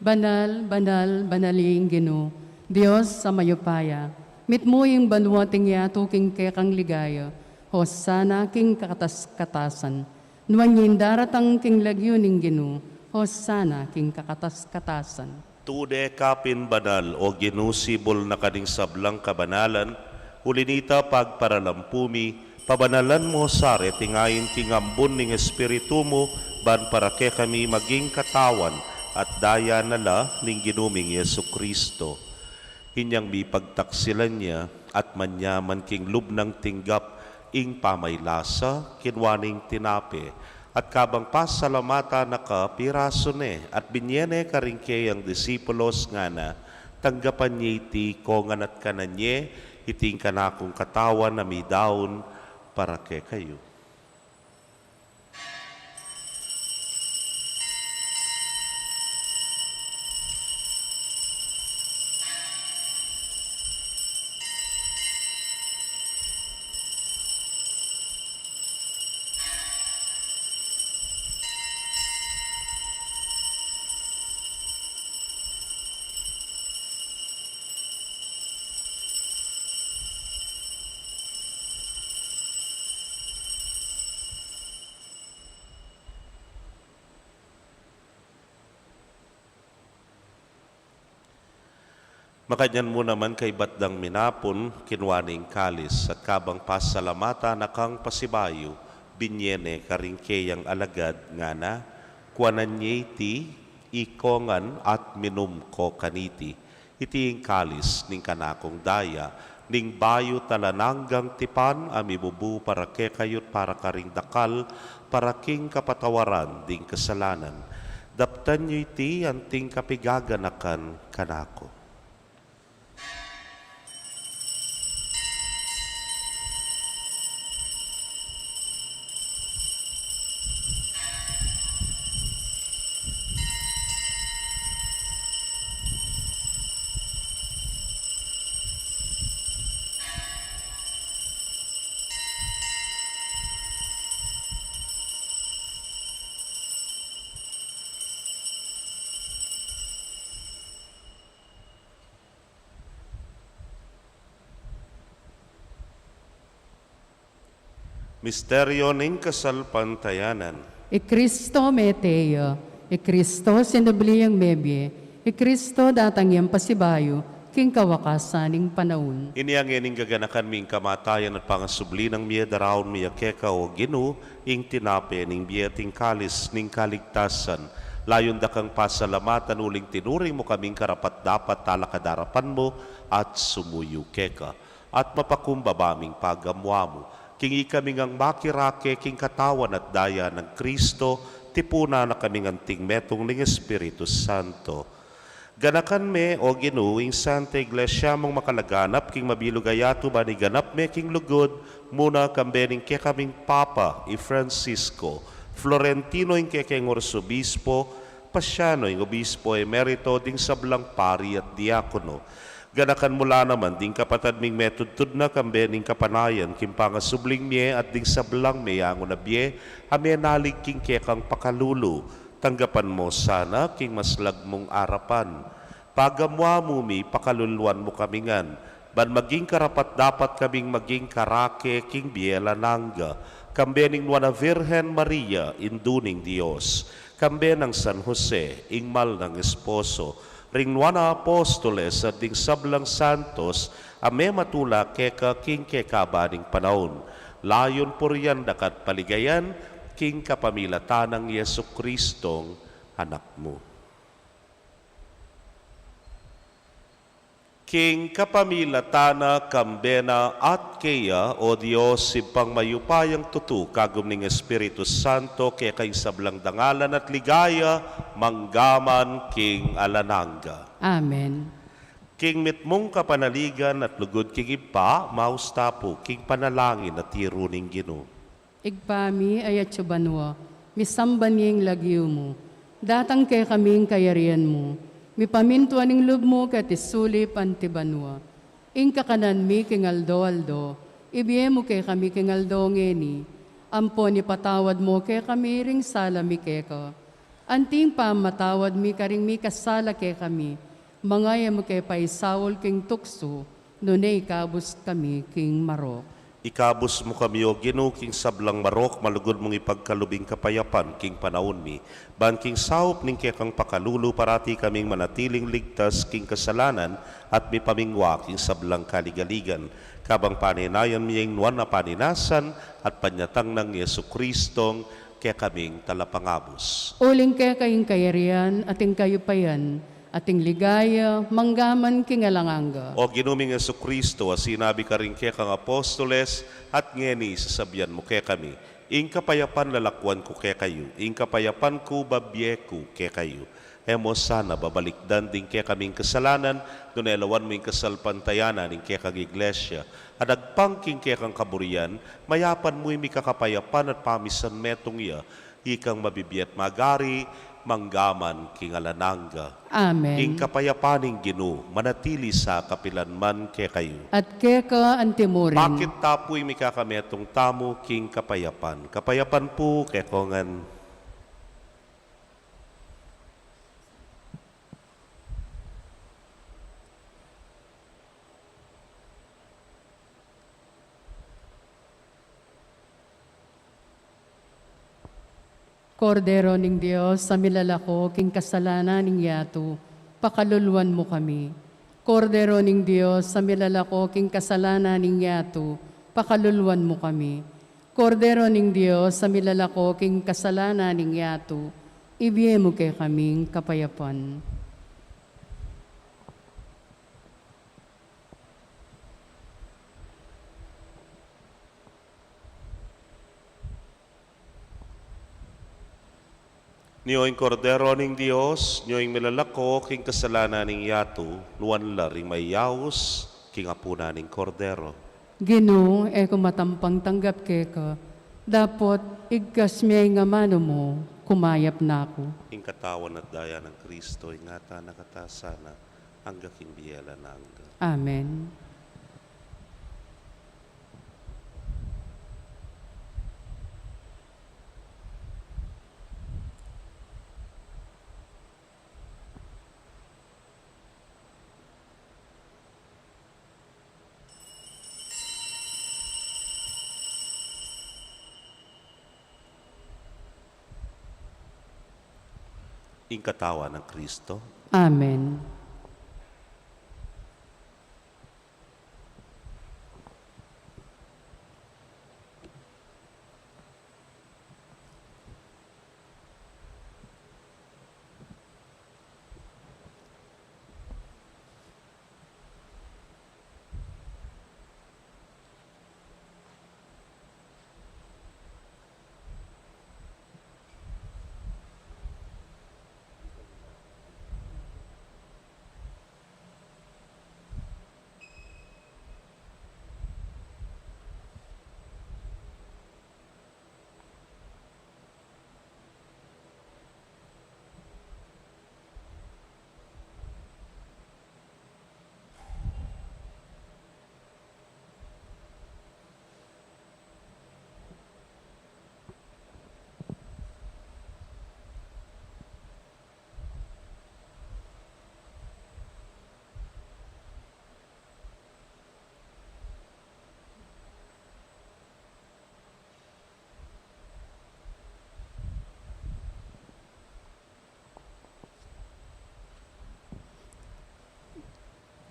Banal, banal, banal ing Ginu, Dios a mayupaya. Mitmu ing banua at ing yatu king kekang ligaya. Hosana king kakatas-katasan. Nuan ya ing daratang king lagyu ning Ginu. Hosana king kakatas-katasan. Tune ka pin banal, O Ginu, sibul na ka ning sablang kabanalan. Uli nita, pagparalampu mi, pabanalan mu sa reting ain king ambun ning Espiritu mu, ban para kekami maging katawan at daya na la ning Ginu ming Jesucristo. Inyang mipagtaksilan ya at manyaman king lub nang tinggap ing pamaylasa, kinua ne ing tinape, at kabang pasalamatan na ka, pirasu ne at binie ne karing keyang disipulos, ngana: Tanggapan ye iti kongan at kanan ye, iti ing kanakung katawan a midaun para kekayu. Makanyan mu naman kaibat dang minapun, kinua ne ing kalis, at kabang pasalamatan na kang pasibayu, binie ne karing keyang alagad, ngana: Kuanan ye iti, ikongan at minum ko kaniti. Iti ing kalis ning kanakung daya, ning bayu at alang anggang tipan, a mibubu para kekayu't para karing dakal, para king kapatawaran ding kasalanan. Daptan yu iti anting kapigaganakan kanaku. Misteryo ning kasalpantayanan. I Kristo mete ya, i Kristo sinubli yang mebie, i Kristo datang yang pasibayu, king kawakasan ning panaun. Inya ngening gaganakan mi ing kamatayan at pangasubli nang mie, daraun mi ya keka, o Ginu, ing tinape ning bie at ing kalis ning kaligtasan. Layun da kang pasalamatan uling tinuring mu kaming karapat-dapat talakad arapan mu at sumuyu keka. At mapakumbaba ming pagamuamu, king ikami ngang makirake king katawan at daya nang Kristo, tipunan na kaming anting metung ning Espiritu Santo. Ganakan me, o Ginu, ing Santa Iglesia mung makalaganap king mabilug a yatu, ban iganap me king lugud mu na kambe ning kekaming Papa, i Francisco, Florentino ing kekeng Arsobispo, Pasiano ing Obispo Emerito, ding sablang pari at diakono. Ganakan mu la naman ding kapatad ming metudtud na kambe ning kapanayan king pangasubling mie at ding sablang meyangu na bie a menalig king kekang pakalulu. Tanggapan mu sana king maslag mung arapan. Pagamuamu mi, pakaluluan mu kami ngan, ban maging karapat-dapat kaming maging karake king bie alang angga, kambe ning Nuan a Virgen Maria, Indu ning Dios, kambe nang San Jose, ing mal nang esposo, ring nuan a apostoles, at ding sablang santos a mematula keka king kekaban ning panaun. Layun purian da ka at paligayan king kapamilatan nang Jesucristong Anak mu. King kapamilatan na, kambe na, at keya, o Dios, Ibpang mayupayang tutu, kagum ning Espiritu Santo, keka ing sablang dangalan at ligaya, mangga man king alang angga. Amen. King mitmung kapanaligan at lugud king Ibpa, maus ta pu king panalangin a tiru ning Ginu. Ibpa mi, a atsu ka banua, misamban ya ing lagyu mu. Datang kekami ing kayarian mu. Mipamintuan ing lub mu keti sulip anti banua. Ing kakanan mi king aldo-aldo, ibie mu kekami king aldo ngeni. Ampon ipatawad mu kekami ring sala mi keka, anti ing pamamatawad mi karing mikasala kekami. Manga e mu ke paisaul king tuksu, nune ikabus kami king marok. Ikabus mu kami, o Ginu, king sablang marok, malugud mung ipagkalub ing kapayapan king panaun mi. Ban king saup ning kekang pakalulu, parati kaming manatiling ligtas king kasalanan at mipamingwa king sablang kaligaligan. Kabang paninayan mi ing nuan a paninasan at panyatang nang Jesucristong kekaming Talapangabus. Uling keka ing kayarian, at ing kayupayan, at ing ligaya, mangga man king alang angga. O Ginu ming Jesucristo, a sinabi karing kekang apostoles, at ngeni sasabian mu kekami, ing kapayapan lalakuan ku kekayu, ing kapayapan ku babie ku kekayu. E mu sana babalikdan ding kekaming kasalanan, nune lawan mu ing kasalpantayanan ning kekang Iglesia, at agpang king kekang kaburian, mayapan mu ing mikakapayapan at pamisan metung ya, ikang mabibie at magari, mangga man king alang angga. Amen. Ing kapayapan ning Ginu, manatili sa kapilan man kekayu. At keka anti murin. Pakit ta pu ing mikakametung tamu king kapayapan. Kapayapan pu kekongan. Kordero ning Dios, a milalako king kasalanan ning yatu, pakaluluan mu kami. Kordero ning Dios, a milalako king kasalanan ning yatu, pakaluluan mu kami. Kordero ning Dios, a milalako king kasalanan ning yatu, ibie mu kekaming kapayapan. Nio ing Kordero ning Dios, nio ing milalako king kasalanan ning yatu, nuan la ring mayaus king apunan ning Kordero. Ginu, e ku matampang tanggap keka, dapot igkas me ing amanu mu, kumayap na ku. Ing katawan at daya nang Kristo, ingatan na ka ta sana, angga king bie alang angga. Amen. Ing katawan nang Kristo. Amen.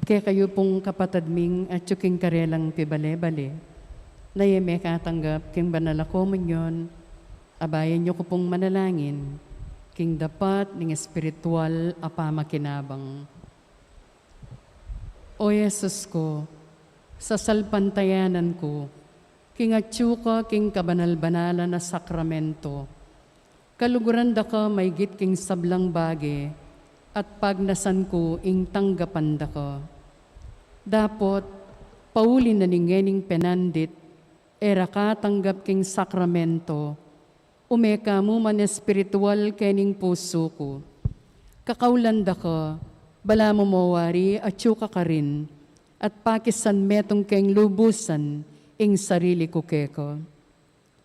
Kekayu pung kapatad ming atyu king karelang pibale-bale, na e mekatanggap king banal a komunyon, abayan yu ku pung manalangin king dapat ning espiritual a pamakinabang. O Jesus ku, sasalpantayanan ku king atyu ka king kabanal-banalan a sakramento. Kaluguran da ka maigit king sablang bage, at pagnasan ku ing tanggapan da ka. Dapot, pauli na ning ngening penandit, e ra ka tanggap king sakramento, ume ka mu man espiritual kening pusu ku. Kakaulan da ka, balamu mo wari atyu ka karin, at pakisan metung keng lubusan ing sarili ku keka.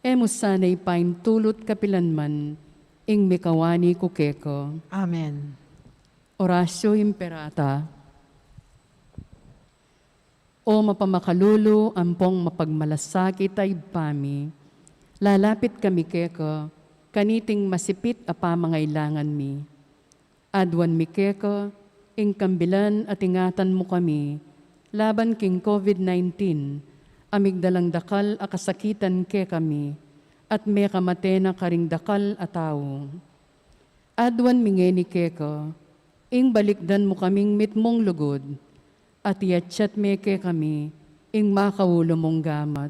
E mu sana ipaintulut kapilan man ing mikawani ku keka. Amen. Oratio Imperata. O mapamakalulu ampong mapagmalasakit a Ibpa mi, lalapit kami keka kaniting masipit a pamangailangan mi. Aduan mi keka ing kambilan at ingatan mu kami laban king COVID nineteen, a migdalang dakal a kasakitan kekami, at mekamate na karing dakal a tau. Aduan mi ngeni keka ing balikdan mu kaming mitmung lugud, at iatyat me kekami ing makaulu mung gamat.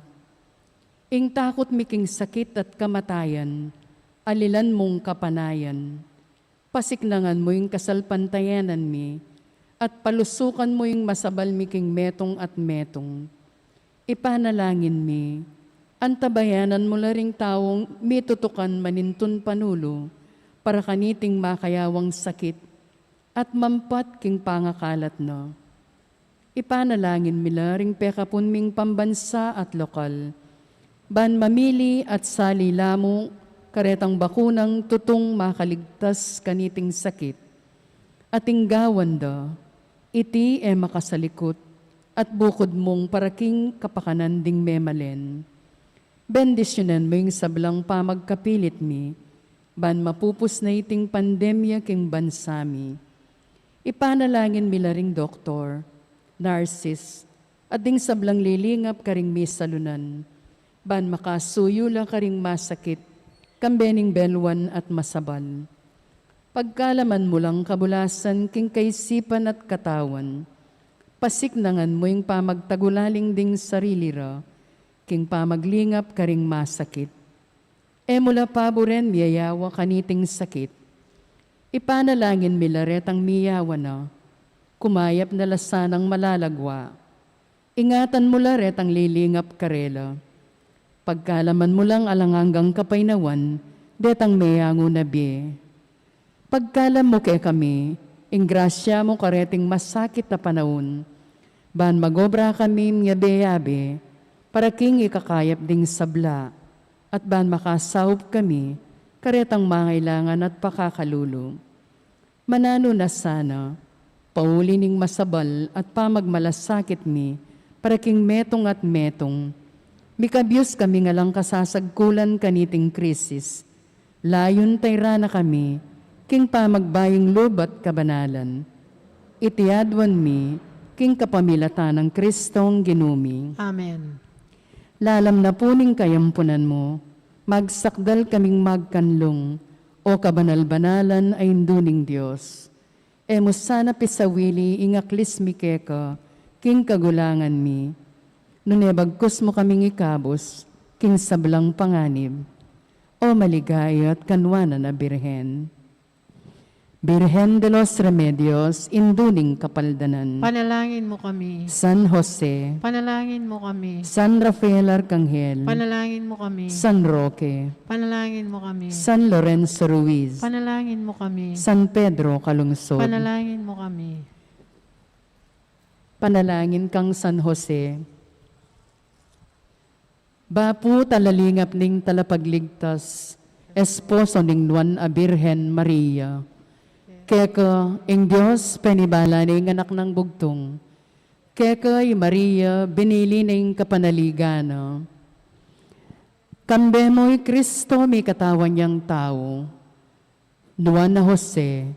Ing takut mi king sakit at kamatayan, alilan mung kapanayan. Pasiknangan mu ing kasalpantayanan mi, at palusukan mu ing masabal mi king metung at metung. Ipanalangin mi, antabayanan mu la ring taung mitutukan manintun panulu para kaniting makayawang sakit at mampat king pangakalat na. Ipanalangin mi la ring pekapun ming pambansa at lokal, ban mamili at sali la mu karetang bakunang tutung makaligtas kaniting sakit. At ing gawan da, iti e makasalikut, at bukud mung para king kapakanan ding memalen. Bendisyunan mu ing sablang pamagkapilit mi, ban mapupus na iting pandemya king bansa mi. Ipanalangin mi la ring doktor, nurses, at ding sablang lilingap karing misalunan, ban makasuyu la karing masakit, kambe ning belwan at masabal. Pagkalaman mu lang kabulasan king kaisipan at katawan, pasiknangan mu ing pamagtagulaling ding sarili ra, king pamaglingap karing masakit. E mu la paburen miyayawa kaniting sakit. Ipanalangin mi la retang miyawa na, kumayap na la sanang malalagwa. Ingatan mu la retang lilingap karela. Pagkalaman mu lang alang anggang kapaynawan detang meyangu na bie. Pagkalam mu kekami ing grasya mu kareting masakit a panaun, ban magobra kami miyabe-yabe para king ikakayap ding sabla, at ban makasaup kami karetang mangailangan at pakakalulu. Mananu na sana, pauli ning masabal at pamagmalasakit mi para king metung at metung, mikabyus kami ngan lang kasasagkulan kaniting krisis. Layun tayra na kami king pamagbayung lub at kabanalan. Iti aduan mi, king kapamilatan nang Kristong Ginu mi. Amen. Lalam na pu ning kayampunan mu, magsakdal kaming magkanlung, o kabanal-banalan a Indu ning Dios. E mu sana pisawili ing aklis mi keka, king kagulangan mi. Nune bagkus mu kaming ikabus, king sablang panganib. O maligaya at kanuanan a Birhen. Birhen de los Remedios, Indu ning Kapaldanan. Panalangin mu kami. San Jose. Panalangin mu kami. San Rafael Arcangel. Panalangin mu kami. San Roque. Panalangin mu kami. San Lorenzo Ruiz. Panalangin mu kami. San Pedro Calungsod. Panalangin mu kami. Panalangin kang San Jose. Bapu, talalingap ning Talapagligtas, esposo ning Nuan a Birhen Maria. Keka ing Dios penibala ne ing Anak nang Bugtung. Keka i Maria binili ne ing kapanaligan na. Kambe mu i Kristo mikatawan yang tau. Nuan a Jose,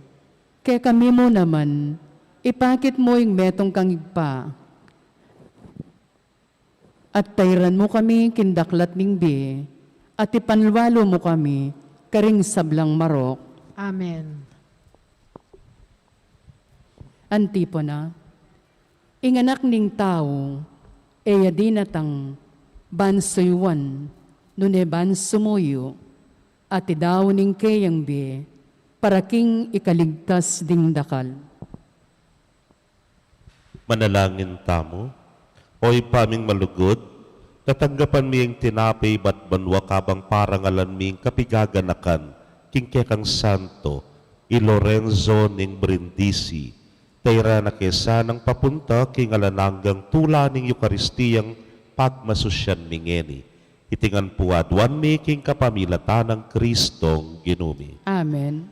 kekami mu naman, ipakit mu ing metung kang Ibpa. At tairan mu kami king daklat ning bie, at ipanlualu mu kami karing sablang marok. Amen. Antipona. Ing Anak ning Tau, e ya dinatang ban suyuan, nune ban sumuyu, at idau ning keyang bie, para king ikaligtas ding dakal. Manalangin tamu. O Ibpa ming malugud, natanggapan mi ing tinape ibat banua kabang parangalan mi ing kapigaganakan king kekang santo, i Lorenzo ning Brindisi. Tairan na ke sanang papunta king alang anggang tula ning Eukaristiyang pagmasusyan mi ngeni. Iti ngan pu aduan mi king kapamilatan nang Kristong Ginu mi. Amen.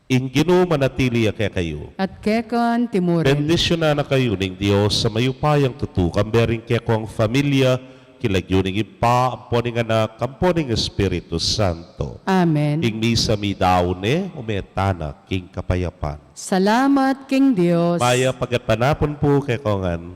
Ing Ginu manatili ya kekayu. At keka anti mu rin. Bendisyunan na kayu ning Dios a mayupayang tutu, kambe ring kekong familia, king lagyu ning Ibpa, ampo ning Anak, ampo ning Espiritu Santo. Amen. Ing misa mi dau ne, ume tana king kapayapan. Salamat king Dios. Mayap a gatpanapun pu kekongan.